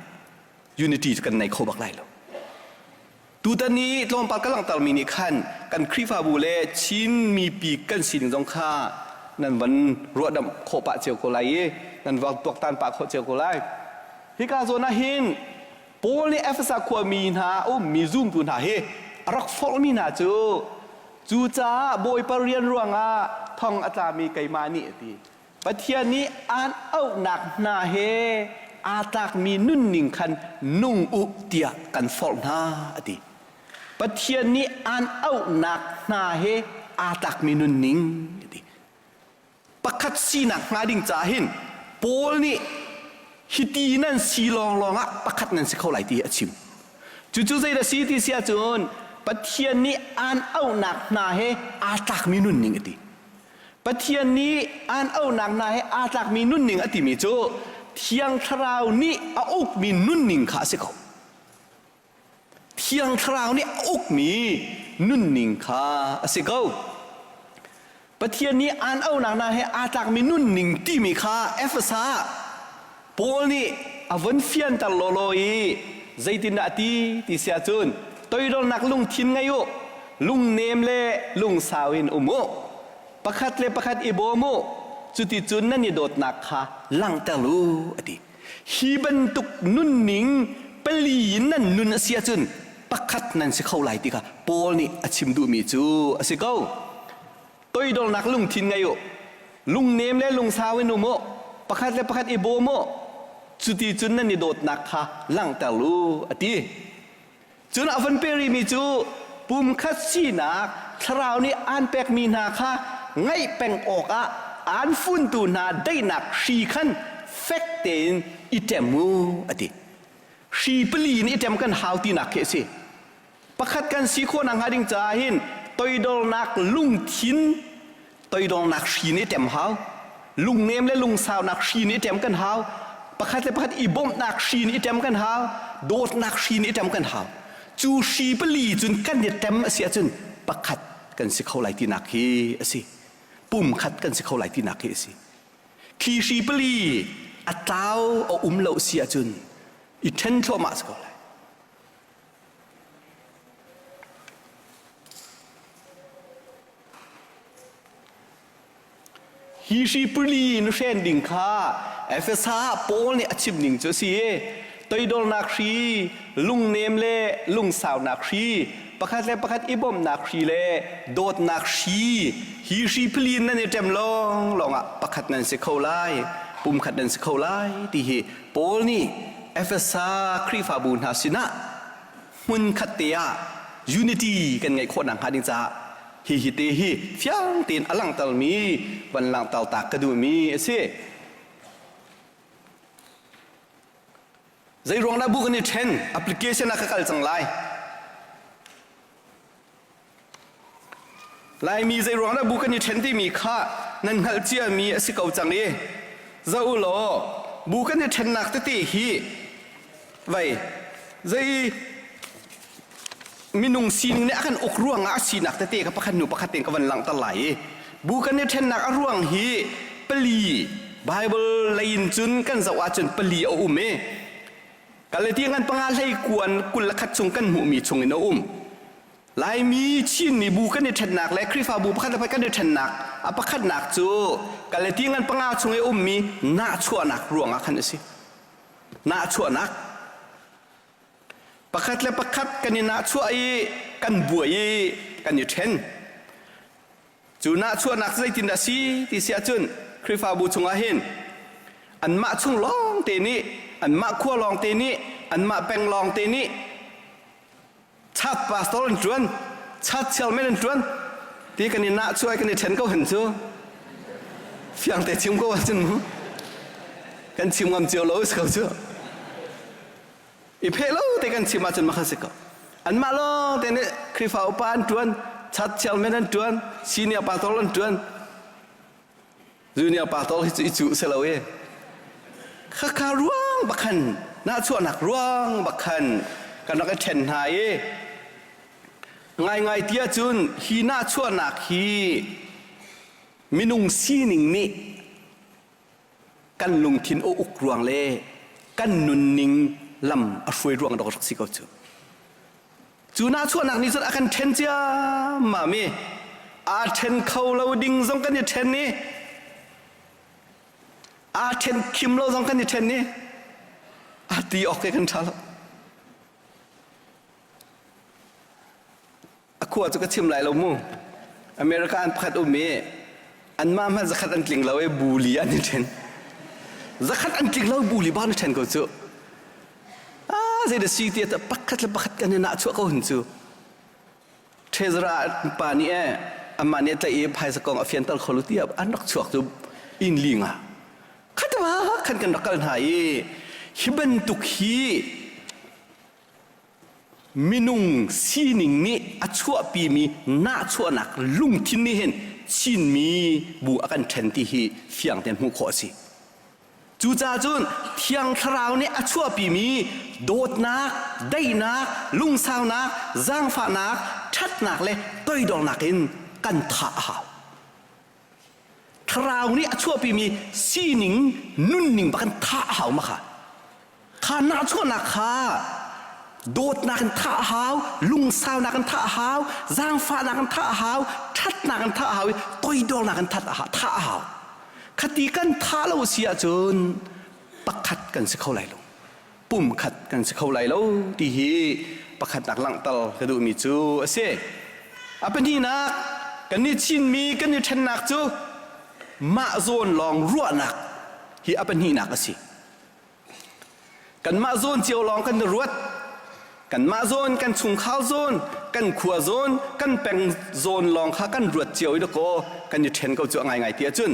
unity cu kan nei kho bak lai lo. Tutan i tlawmpal ka langhtermi nih khan kan Khrihfabu le Chin mipi kan sining zong kha nan van ruahdamh khawh pah cio ko lai i nan van tuaktan pah khawh cio ko lai. Hika zawn ah hin Paul nih Efesa khuami hna ummi zumtu hna hi a rak forhmi hna cu cucaah Bawipa rian ruangah thong a tlami keimah nih a ti. Pathian nih aan auhnak hna he aa tlakmi nunning khan nung u tiah kan forh hna a ti. Pathian nih aan auhnak hna he aa tlakmi nunning a ti. Pakhat sinak hnga ding caah hin Paul nih hiti nan si lawnglawng ah pakhat nan si kho lai ti a chim. Cucu zeidah si ti si ahcun Pathian nih aan auhnak hna he aa tlakmi nunning a ti. Pathian nih aan auhnak hna he aa tlakmi nunning a timi cu Thiang Thlarau nih a ukmi nunning kha a si ko. Thiang Thlarau nih a ukmi nunning kha a si ko. Pathian nih aan auhnak hna he aa tlakmi nunning timi kha Efesa ah Paul nih a von fianter lawlaw i zeitindah a ti ti si ahcun toidornak lungthin ngei u, lungnem le lungsau in um u, pakhat le pakhat i bawm u, cuticun nan i dawtnak kha langhter u a ti. Hi bantuk nunning pali in nan nun a si ahcun pakhat nan si kho lai ti kha Paul nih a chim duhmi cu a si ko. Toidornak lungthin ngei u. Lungnem le lungsau in um u. Pakhat le pakhat i bawm u. Cuti cun nan i dawtnak kha langhter u, a ti. Cun a van pe rihmi cu pumkhat sinak thlarau nih aan pekmi hna kha ngaih peng awkah aan funtu hna daihnak hri khan fek tein i ṭem u, a ti. Hri pali in i ṭem kan hau tinak khi a si. Pakhat kan si khawh nakhnga ding caah hin toidornak lungthin toidornak hri nih ṭem hau. Lungnem le lungsaunak hri nih ṭem kan hau. Pakhat le pakhat i bawmhnak hri nih ṭem kan hau. Dawtnak hri nih ṭem kan hau. Cu hri pali cun kan i ṭem a si ahcun pakhat kan si kho lai tinak hi a si. Pumkhat kan si kho lai tinak hi a si. Khi hri pali a tlau a um lo si ahcun i ṭhen thluahmah si ko lai. Hi hri pali na hren ding kha Efesa ah Paul nih a chim ning cu a si i toidornak hri, lungnem le lungsaunak hri, pakhat le pakhat i bawmhnak hri le dawtnak hri, hi hri pali in nan i ṭem lawnglawng ah pakhat nan si kho lai, pumkhat nan si kho lai ti hi Paul nih Efesa Khrihfabu hna sinah hmunkhat te ah unity kan ngeih khawh nakhnga ding caah hihi te hi fiang tein a langhtermi van langhter ta ka duhmi a si. Zei ruang dah bu kan i ṭhen? Application ah ka kal cang lai. Laimi zei ruang dah bu kan i ṭhen timi kha nan hngalh ciami a si ko cang i zoh u law bu kan i ṭhennak tete hi vei zei minung sining nih a kan uk ruangah a sinak tete kha pakhat hnu pakhat tein ka van langhter lai i bu kan i ṭhennak a ruang hi pali Bible lei in cun kan zoh ahcun pali a um i Galati ngan panga hlei kuan 21 chung kan hmuhmi chungin a um. Laimi Chinmi bu kan i ṭhennak le Khrihfabu pakhat le pakhat kan i ṭhennak a pakhatnak cu Galati ngan panga chung i a ummi nahchuahnak ruangah khan a si. Nahchuahnak. Pakhat le pakhat kan i nahchuah i kan buai i kan i ṭhen. Cu nahchuahnak zeitindah a si ti si ahcun Khrihfabu chungah hin anmah chung lawng te nih anmah khua lawng te nih anmah peng lawng te nih chat pastor an ṭuan chat chairman an ṭuan ti kan i nahchuah kan i ṭhen ko hen cu fiang te chim ko ahcun mu kan chim ngam cio lo si ko cu i pheh lo te kan chim ahcun makha si ko anmah lawng te nih Khrihfa upa an ṭuan chat chairman an ṭuan senior pastor an ṭuan junior pastor hi cu i cuh si lo i khakha ruang bakhan nahchuahnak ruang bakhan kan rak i ṭhen hna i ngaingai ti ahcun hi nahchuahnak hi minung sining nih kan lungthin a uk ruang le kan nunning lam a hruai ruang dok rak si ko cu. Cu nahchuahnak nih cun a kan ṭhen ciammam i aa ṭhen kho lo ding zong kan i ṭhen i aa ṭhen khim lo zong kan i ṭhen i a ti awk ke kan ṭha lo. A khua cu ka chim lai lo mu. America an pakhat um i anmah hmanh zakhat an tling lo i buli an i ṭhen. Zakhat an tling lo buli ba an i ṭhen ko cu. Ah zei da si ti pakhat le pakhat kan i nahchuah ko hin cu. Treasurer pa nih eh amah nih a tlaih i phaisa kong a fianter kho lo tiah an rak chuak cu inn ling ah khatama khan kan rak kal hna i hi bantuk hi Minung sining nih a chuahpimi nahchuahnak lungthin nih hin Chinmi bu a kan ṭhen ti hi fiang tein hmuh khawh a si. Cucaah cun Thiang Thlarau nih a chuahpimi dawtnak, daihnak, lungsaunak, zaangfahnak, ṭhatnak le toidornak in kan thah a hau. Thlarau nih a chuahpimi sining, nunning bak in thah a hau ma kha. Kha nahchuahnak kha dawtnak in thah a hau, lungsaunak in thah a hau, zaangfahnak in thah a hau, ṭhatnak in thah a hau i toidornak in thah a hau. Khati kan thah lo si ahcun pakhat kan si kho lai lo. Pumkhat kan si kho lai lo ti hi pakhatnak langhter ka duhmi cu a si. A pahnihnak kan i Chinmi kan i ṭhennak cu mah zawn lawng ruahnak hi a pahnihnak a si. Kanmah zawn cio lawng kan i ruat. Kanmah zawn, kan chungkhar zawn, kan khua zawn, kan peng zawn lawng kha kan ruat cio i dakaw kan i ṭhen ko cu a ngaingai ti ahcun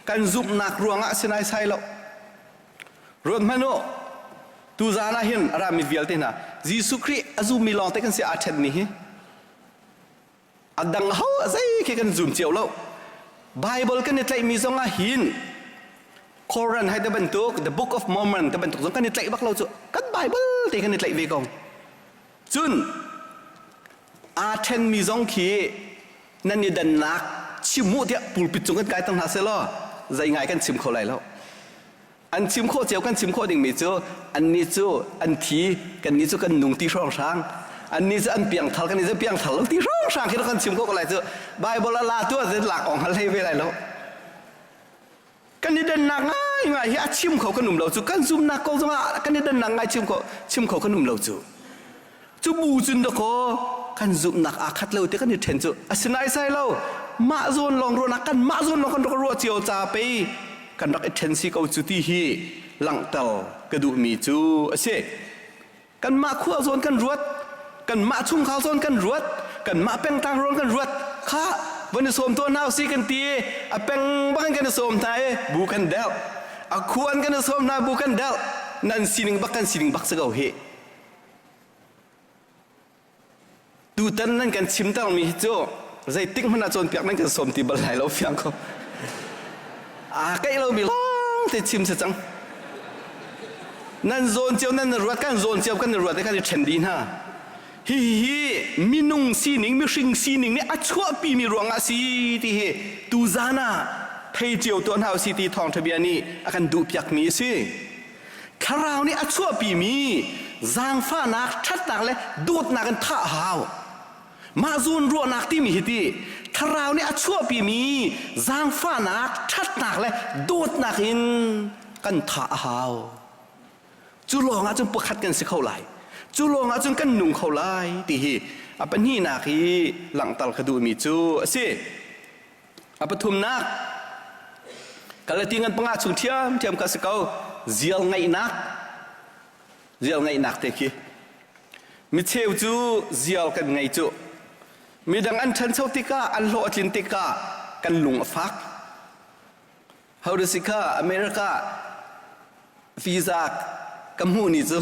kan zumhnak ruangah a si naisai lo. Ruat hmanh u, tuzaan ah hin a rami vialte hna Jesuh Khrih a zummi lawng te kan si aa ṭhenmi hi. A dang ho zei khi kan zum cio lo. Bible kan i tlaihmi zong ah hin Koran hai te bantuk, the Book of Mormon te bantuk zong kan i tlaih bak lo cu. Kan Bible te kan i tlaih ve ko. Cun aa ṭhenmi zong khi nan i dannak chim u tiah pulpit cung kan kai tang hna seh law zei ngai kan chim kho lai lo. An chim khawh cio kan chim khawh dingmi cu annih cu an thi kannih cu kan nung ti hrawnghrang annih cu an piangthar kannih cu piangthar lo ti hrawnghrang khi kan chim khawh ko lai cu Bible a la tu ah lak ong hal hlei ve lai lo kan i dannak ngai ngai hi a chim kho kan um lo cu kan zumnak ko zongah kan i dannak ngai chim kho chim kho kan um lo cu Cu bu cun dakaw kan zumhnak aa khat lo te kan i ṭhen cu asinain sai lo mah zawn lawng ruahnak kan mah zawn lawng kan rak ruah cio ca pei kan rak i ṭhen si ko cu ti hi langhter ka duhmi cu a si. Kanmah khua zawn kan ruat, kanmah chungkhar zawn kan ruat, kanmah pengtlang zawn kan ruat kha van i sawm tuah hna usih kan ti i a peng bak in kan i sawm hna i bu kan delh. A khua in kan i sawm hna bu kan delh. Nan sining bak kan sining bak si ko hih. Tutan nan kan chimtermi hi cu Zeitik hmanh ah cawnpiak nan kan sawm ti bal lai lo fiang ko. Aa keih lomi lawng te chim si cang. Nan zawn cio nan ruat kan zawn cio kan ruat kan i ṭhen dih hna. Hihi minung sining mihring sining nih a chuahpimi ruangah si ti hi tuzan ah thei cio tuah hna usih ti thawngṭha bia nih a kan duhpiakmi a si. Thlarau nih a chuahpimi zaangfahnak, ṭhatnak le dawtnak in thah a hau. Mah zawn ruahnak timi hi ti thlarau nih a chuahpimi zaangfahnak, ṭhatnak le dawtnak in kan thah a hau. Cu lawng ah cun pakhat kan si kho lai. Cu lawng ah cun kan nung kho lai ti hi a pahnihnak hi langhter ka duhmi cu a si. A pathumnak Galati ngan panga chung ṭhiamṭhiam kha si ko zial ngaihnak zial ngaihnak te khi micheu cu zial kan ngei cu midang an ṭhancho tikah an hlawh a tlin tikah kan lung a fak Ho da si kha America visa ka hmuh ni cu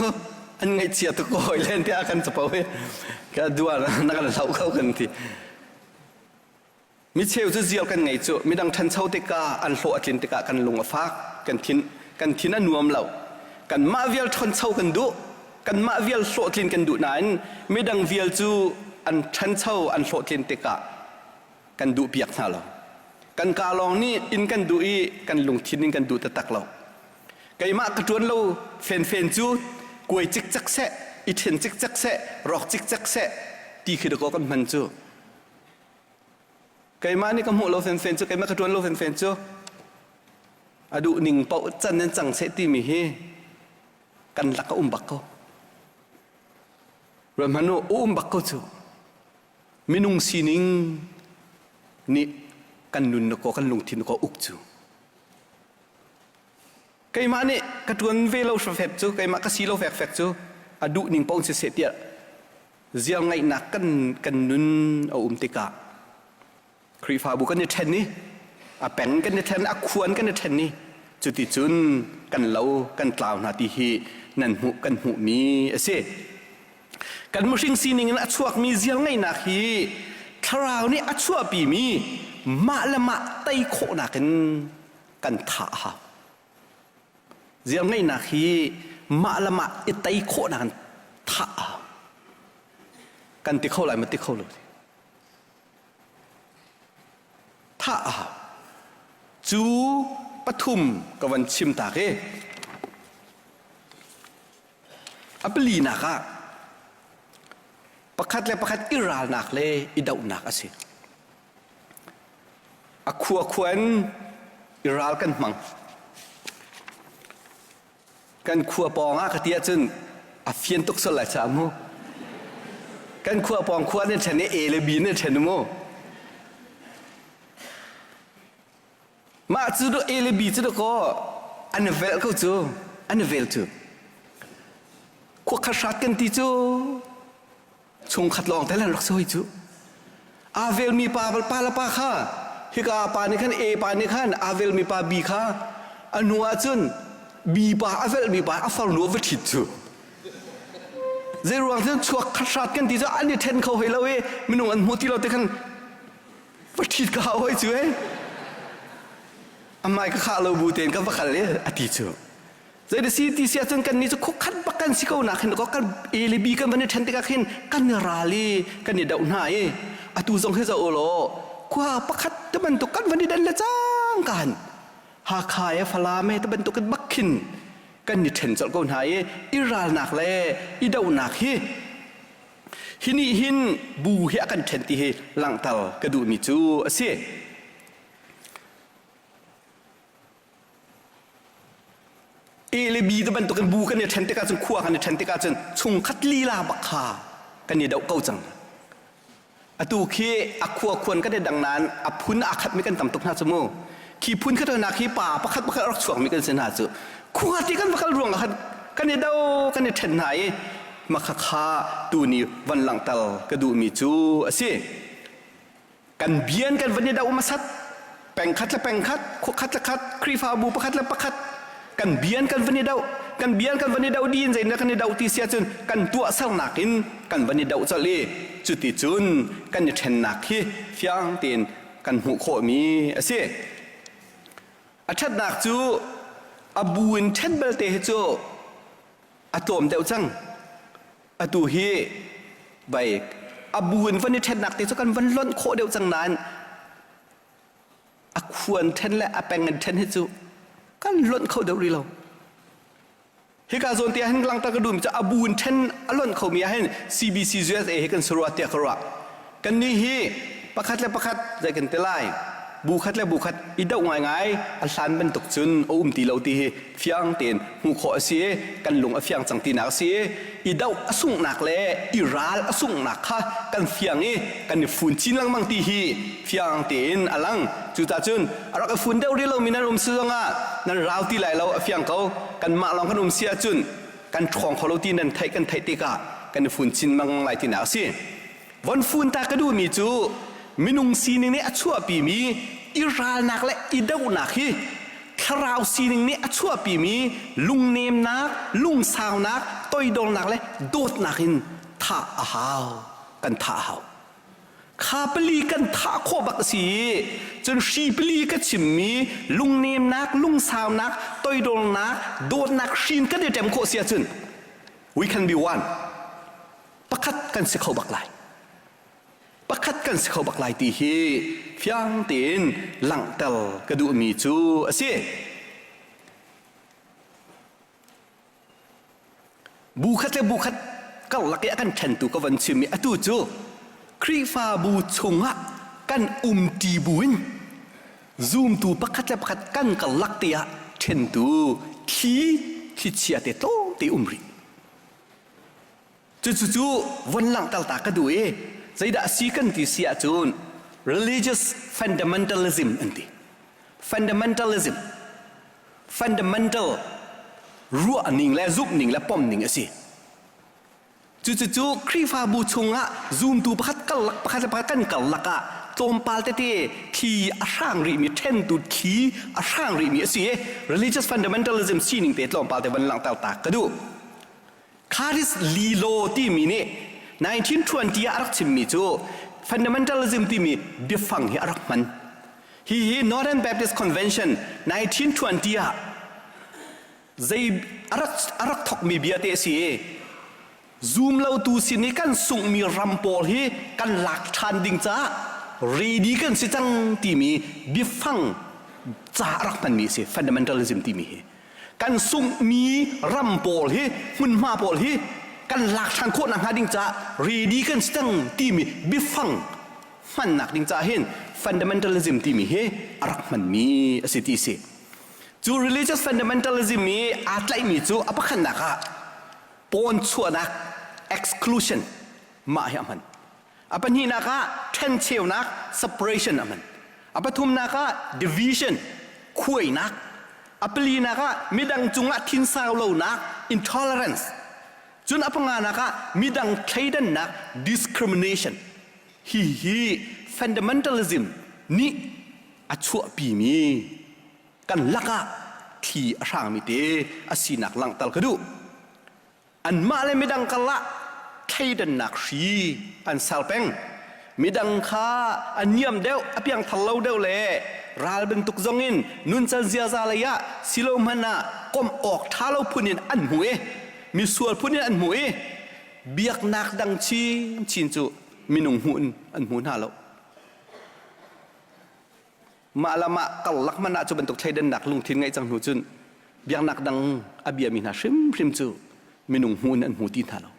an ngaihchia tuk ko hoi len tiah kan capo hi ka dua na kan hloh kho kan ti. Mi cheu cu zial kan ngei cu midang ṭhancho tikah an hlawh a tlin tikah kan lung a fak kan thin kan thin a nuam lo kanmah vial ṭhancho kan duh kanmah vial hlawhtlin kan duh nain midang vial cu an ṭhancho an hlawhtlin tikah kan duh piak hna lo kan kaa lawng nih inn kan duh i kan lungthin in kan duh taktak lo keimah ka ṭuan lo fenfen cu kuai cikcek seh i ṭhen cikcek seh rawk cikcek seh ti khi dakaw kan hman cu keimah nih ka hmuh lo fenfen cu keimah ka ṭuan lo fenfen cu a duh ning paoh can in cang seh timi hi kan lak a um bak ko ruahmanh u um bak ko cu minung sining nih kan nun ko kan lungthin ko uk cu keimah nih ka tuan ve lo fek cu keimah ka si lo fek fek cu a duh ning paoh si seh tiah ziar ngaihnak kan kan nun a um tikah Khrihfabu kan i ṭhen i a peng kan i ṭhen a khuan kan i ṭhen i cuticun kan lo kan tlau hna ti hi nan hmuh kan hmuhmi a si. Kan mihring sining in a chuakmi zial ngeihnak hi thlarau nih a chuahpimi mah le mah tei khawhnak in kan thah a hau. Zial ngeihnak hi mah le mah i tei khawhnak in thah a hau. Kan ti kho lai ma ti kho lo. Thah a hau. Cu pathum ka van chim tak i a palinak ah pakhat le pakhat i ralnak le i dohnak a si. A khua khua in i ral kan hmang. Kan khua pawng ah ka ti ahcun a fian tuk sual lai caah mu. Kan khua pawng khua nan ṭhen i A le B nan ṭhen mu. Mah cu A le B cu dakaw an velh ko cu an vel cu. Khua khat hrat kan ti cu chungkhat lawng te lan rak si hoi cu aa velmi pa pa le pa kha hika pa nih khan A pa nih khan aa velmi pa B kha a hnu ah cun B pa a velhmi pa a farnu a va ṭhit cu zei ruang cun chuak khat hrat kan ti cu an i ṭhen kho hoi lo i minung an hmu ti lo te khan va ṭhit ka hau hoi cu e amai ka khah lo bu tein ka va kal i a ti cu Zei si ti si ahcun kannih cu khuakhat bak kan si ko nak hin kan A le B kan van i ṭhen tikah khin kan i ral i kan i doh hna i atu zong hi zoh u law khua pakhat te bantuk kan van i den le cang kan Hakha e Falam e te bantuk in bak khin kan i ṭhen colh ko hna i i ralnak le i dohnak hi hi nih hin bu hi a kan ṭhen ti hi langhter ka duhmi cu a si. A le B te bantukin bu kan i ṭhen tikah cun khua kan i ṭhen tikah cun chungkhat lila bak kha kan i doh ko cang. Atu khi a khua khuan kan i dang nain a phun aa khatmi kan tam tuk hna cu mu. Khi phun khat hna khi pa pakhat pakhat rak chuakmi kan si hna cu. Khua ti kan va kal ruang ah khan kan i do kan i ṭhen hna i makhakha tuni van langhter ka duhmi cu a si. Kan bian kan van i doh hmasat pengkhat le pengkhat khuakhat le khat Khrihfabu pakhat le pakhat kan bian kan van i doh. Kan bia kan van i do din zei kan i do ti sia cun kan tuah sernak in kan van i do colh i cuti cun kan i ṭhennak hi fiang tein kan hmuh khawhmi a si. A ṭhatnak cu a bu in ṭhen belte hi cu a tlawm deuh cang. Atu hi bai a bu in van i ṭhennak te cu kan van lonh khawh deuh cang nain a khuan ṭhen le a peng in ṭhen hi cu kan lonh kho deuh rih lo. Hika zawn te ah hin langter ka duhmi cu a bu in ṭhen a lonh khomi ah hin CBC USA hi kan si rua tiah ka ruah. Kannih hi pakhat le pakhat zei kan ti lai bu khat le bu khat i doh ngaingai a hlan bantuk cun a um ti lo ti hi fiang tein hmuh khawh a si i kan lung a fiang cang tinak a si i i doh a sunghnak le i ral a sunghnak kha kan fiang i kan i fun chin lengmang ti hi fiang tein a lang. Cucaah cun a rak i fun deuh rih lomi nan um si zongah nan rau ti lai lo a fiang ko. Kanmah lawng kan um si ahcun kan ṭhawng kho lo ti nan theih kan theih tikah kan i fun chin lengmang lai tinak a si. Von fun ta ka duhmi cu minung sining nih a chuahpimi i ralnak le i dohnak hi thlarau sining nih a chuahpimi lungnemnak, lungsaunak, toidornak le dawtnak in thah a hau. Kan thah a hau. Kha pali kan thah khawh bak a si i cun hri pali ka chimmi lungnemnak, lungsaunak, toidornak, dawtnak hrin kan i ṭem khawh si ahcun we can be one. Pakhat kan si kho bak lai. Pakhat kan si kho bak lai ti hi fiang tein langhter ka duhmi cu a si. Bu khat le bu khat karlak i a kan ṭhentu ka van chim i atu cu Khrihfabu chungah kan umṭi buin zumtu pakhat le pakhat kan karlak te ah ṭhentu thli thlichia te tlawmte um rih. Cucu cu von langhter ta ka duh i zeidah a si kan ti si ahcun religious fundamentalism an ti. Fundamentalism fundamental ruahning le zumhning le pomning a si. Cucu Khrihfabu chungah zumtu pakhat karlak pakhat le pakhat kan karlak ah tlawmpal tete thli a hrang rihmi ṭhentu thli a hrang rihmi a si i religious fundamentalism sining te tlawmpal te van langhter ta ka duh. Curtis Lilo timi nih 1920 ah a rak chimmi cu fundamentalism timi biafang hi a rak hman. Hihi Northern Baptist Convention 1920 ah zei a rak, a rak thokmi bia te a si i zumlotu sin i kan sunghmi ram pawl hi kan lak ṭhan ding caah ready kan si cang timi biafang ca a rak hmanmi a si fundamentalism timi hi kan sunghmi ram pawl hi hmunhma pawl hi kan lak ṭhan khawh nakhnga ding caah ready kan si cang timi biafang hmannak ding caah hin fundamentalism timi hi a rak hmanmi a si ti si. Cu religious fundamentalism i aa tlaihmi cu a pakhatnak ah pawn chuahnak exclusion mah hi a hman. A pahnihnak ah ṭhencheunak separation a hman. A pathumnak ah division khuainak. A palinak ah midang cungah thinsau lonak intolerance. Cun a panganak ah midang thleidannak discrimination. Hihi fundamentalism nih a chuahpimi kan lakah thli a hrangmi te a sinak langhter ka duh. Anmah le midang karlah thleidannak hri an ser peng. Midang kha a niam deuh, a piangthar lo deuh le ral bantuk zongin nuncan ziaza lei ah silo hmanh ah komh awk ṭha lo phun in an hmu i misual phun in an hmu i biaknak dang chinchin cu minung hmuh in an hmu hna lo. Mah le mah karlak hmanh ah cu bantuk thleidannak lungthin ngeih cang hnu cun biaknak dang a biami hna hrimhrim cu minung hmuh in an hmu ti hna lo.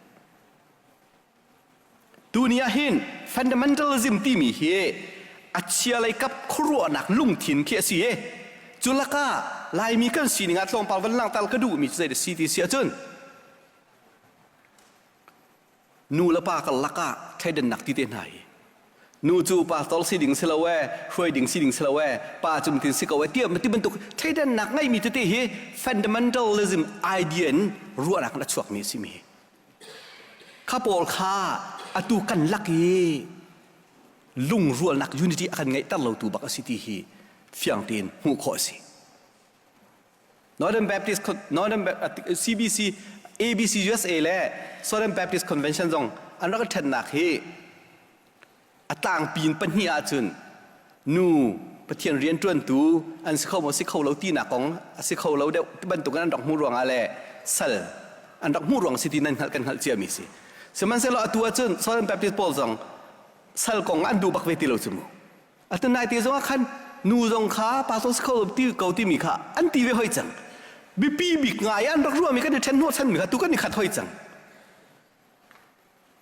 Tuni ah hin fundamentalism timi hi a chia lei kap khuaruahnak lungthin khi a si i cu lakah Laimi kan sining ah tlawmpal van langhter ka duhmi cu zei si ti si ahcun nu le pa karlak ah thleidannak ti te hna hi nu cu pastor si ding si lo e hruai ding si ding si lo e pa cu tin si ko e ti ti bantuk thleidannak ngeimi tete hi fundamentalism idea in ruahnak in a chuakmi a si mi hi kha pawl kha atu kan lak i lungrualnak unity a kan ngeihter lo tu bak a si ti hi fiang tein hmuh khawh a si. Northern Baptist Northern CBC ABC USA le Southern Baptist Convention zong an rak ṭhennak hi a tlangpi in pahnih ahcun nu Pathian rianṭuantu an si kho maw si kho lo tinak kong a si kho lo deuh bantuk in an rak hmuh ruangah le sal an rak hmuh ruang si ti nan hngalh kan hngalh ciami si. Sihmanhsehlaw atu ahcun Southern Baptist pawl zong sal kong an duh bak ve ti lo cu mu. Atu nai te zong ah khan nu zong kha pastor si kho lo ti ko timi kha an ti ve hoi cang. Biapi bik ngai an rak ruahmi kan i ṭhen hnawh chanmi kha tu kan i khat hoi cang.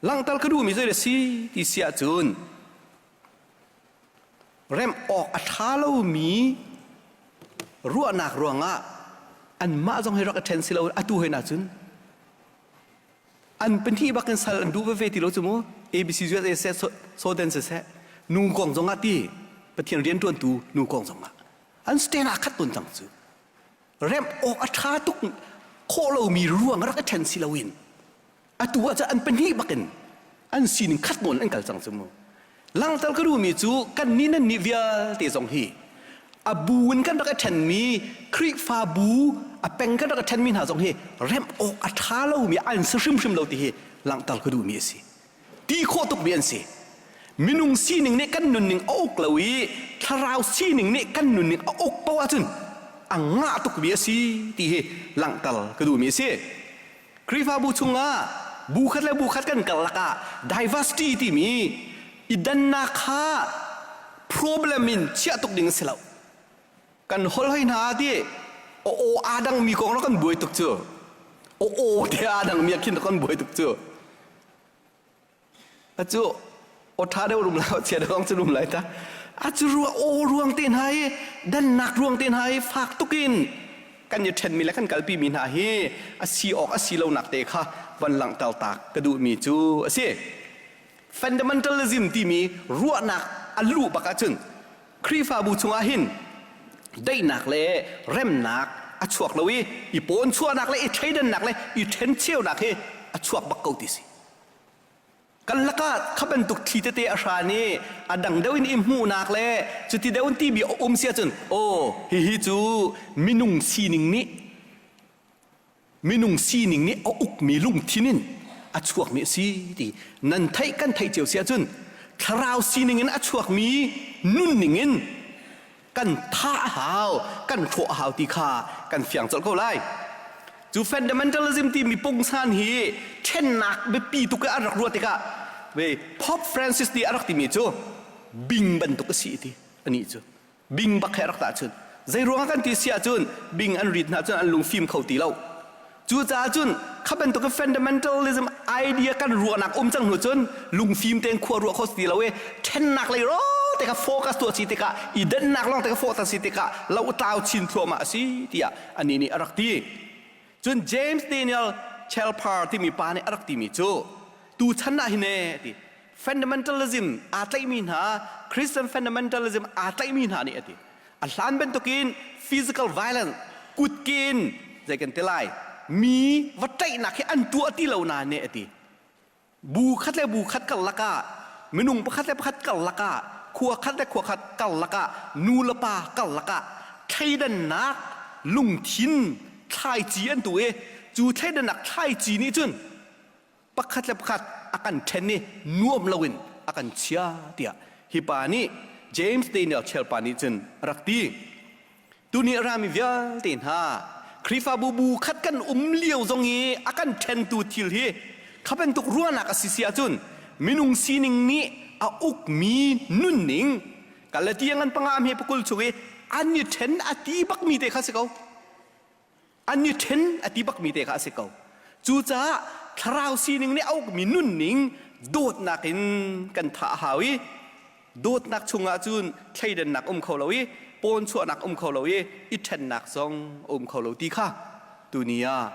Langhter ka duhmi zei si ti si ahcun remh awk a ṭha lomi ruahnak ruangah anmah zong hi rak i ṭhen si lo atu hen ahcun an pahnih bak in sal an duh veve ti lo cu mu ABC USA seh Soden siseh nu kong zong ah ti Pathian rianṭuantu nu kong zong ah an stand ah khat tawn cang cu remh awk a ṭha tuk khawh lomi ruang rak i ṭhen si loin atu ah cun an pahnih bakin an sining khat nawn an kal cang cu mu langhter ka duhmi cu kan nih nan nih vialte zong hi a bu in kan rak i ṭhenmi Khrihfabu a peng kan rak i ṭhenmi hna zong hi remh awk a ṭha lomi an si hrimhrim lo ti hi langhter ka duhmi a si. Ti khawh tukmi an si. Minung sining nih kan nunning a uk lo i thlarau sining nih kan nunning a uk paoh ahcun a ngah tukmi a si ti hi langhter ka duhmi a si. Khrihfabu chungah bu khat le bu khat kan karlak ah diversity timi i dannak kha problem in chiah tuk ding a si lo. Kan holh hoi hna ti aw aw aa dangmi kong rak kan buai tuk cu. Aw aw te aa dangmi ah khin kan buai tuk cu. Acu aw ṭha deuh rum lai chia deuh cu rum lai ta. Acu rua aw ruang te hna hi dannak ruang te hna hi fak tukin kan i ṭhenmi le kan kalpimi hna hi a si awk a si lonak te kha van langhter tak ka duhmi cu a si. Fundamentalism timi ruahnak a luh bak ahcun Khrihfabu chungah hin daihnak le remnak a chuak lo i i pawnchuahnak le i thleidannak le i ṭhencheunak hi a chuak bak ko ti si. Kan lakah kha bantuk thli tete a hran i a dang deuh in i hmuhnak le cuti deuh in timi a um si ahcun aw hihi cu minung sining nih minung sining nih a ukmi lungthin in a chuakmi a si ti nan theih kan theih cio si ahcun thlarau sining in a chuakmi nunning in kan tha a hau kan hrawh a hau ti kha kan fiang colh ko lai. Cu fundamentalism timi pungsan hi ṭhennak biapi tuk i an rak ruah tikah ve Pope Francis nih a rak timi cu bing bantuk a si ti anih cu bing bak he a rak tahchun. Zei ruangah kan ti si ahcun bing an rit hna cun an lungfim kho ti lo. Cucaah cun kha bantuk fundamentalism idea kan ruahnak um cang hnu cun lungfim tein khua ruah kho ti lo i ṭhennak lei ro te kha focus tuah si tikah i dannak lawng te kha focus si tikah lo tlau chin thluahmah a si tiah anih nih a rak ti. Cun James Daniel Chelpar timi pa nih a rak timi cu tuchan ah hin ee ti fundamentalism aa tlaihmi hna Christian fundamentalism aa tlaihmi hna nih a ti. A hlan bantukin physical violence kutke in zei kan ti lai mi va ṭaihnak hi an tuah ti lo na nih a ti. Bu khat le bu khat karlak ah minung pakhat le pakhat karlak ah khua khat le khua khat karlak ah nu le pa karlak ah thleidannak lungthin thlaici an tu i cu thleidannak thlaici nih cun pakhat le pakhat a kan ṭhen i nuam loin a kan chia tiah hi pa nih James Daniel Chelpa nih cun a rak ti. Tuni a rami vialte hna Khrihfabu bu khat kan um lio zong i a kan ṭhentu thil hi kha bantuk ruahnak a si si ahcun minung sining nih a ukmi nunning Galatia ngan panga hme pakul chung i an i ṭhen a ti bakmi te kha si ko. An i ṭhen a ti bakmi te kha a si ko. Cucaah thlarau sining nih a ukmi nunning dawtnak in kan thah a hau i dawtnak chungah cun thleidannak um kho lo i pawnchuahnak um kho lo i i ṭhennak zong a um kho lo ti kha tuni ah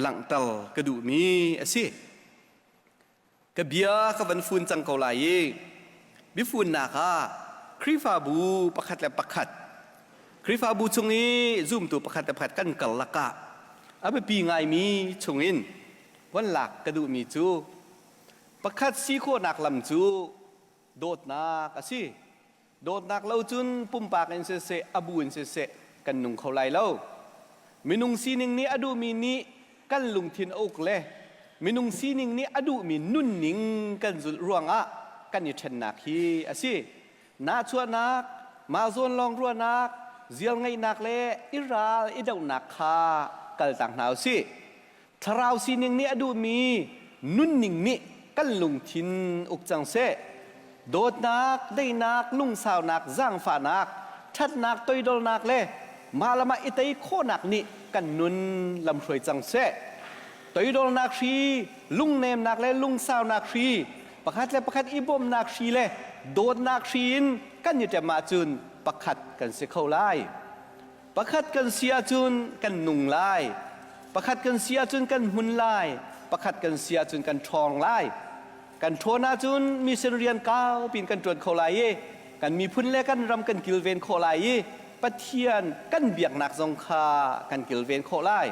langhter ka duhmi a si. Ka bia ka van fun cang ko lai i biafunnak ah Khrihfabu pakhat le pakhat Khrihfabu chung i zumtu pakhat le pakhat kan karlak ah a biapi ngaimi chungin von lak ka duhmi cu pakhat si khawhnak lam cu dawtnak a si. Dawtnak lo cun pumpak in siseh, a bu in siseh kan nung kho lai lo. Minung sining nih a duhmi nih kan lungthin a uk le minung sining nih a duhmi nunning kan zulh ruangah kan i ṭhennak hi a si. Nahchuahnak, mah zawn lawng ruahnak, zialngeihnak le i ral i dohnak kha kaltak hna u sih. Thlarau sining nih a duhmi nunning nih kan lungthin uk cang seh. Dawtnak, daihnak, lungsaunak, zaangfahnak, ṭhatnak, toidornak le mah le mah i tei khawhnak nih kan nun lamhruai cang seh. Toidornak hri, lungnemnak le lungsaunak hri, pakhat le pakhat i bawmhnak hri le dawtnak hri in kan i ṭem ahcun pakhat kan si kho lai. Pakhat kan si ahcun kan nung lai. Pakhat kan si ahcun kan hmun lai. Pakhat kan si ahcun kan ṭhawng lai. Kan ṭhawn ahcun mission rian kau pin kan ṭuan kho lai i kan miphun le kan ram kan kilven khawh lai i Pathian kan biaknak zong kha kan kilven khawh lai.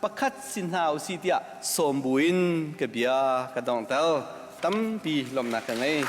Pakhat si hna u si tiah sawm buin ka bia ka donghter. Tampi lawmhnak ka ngei.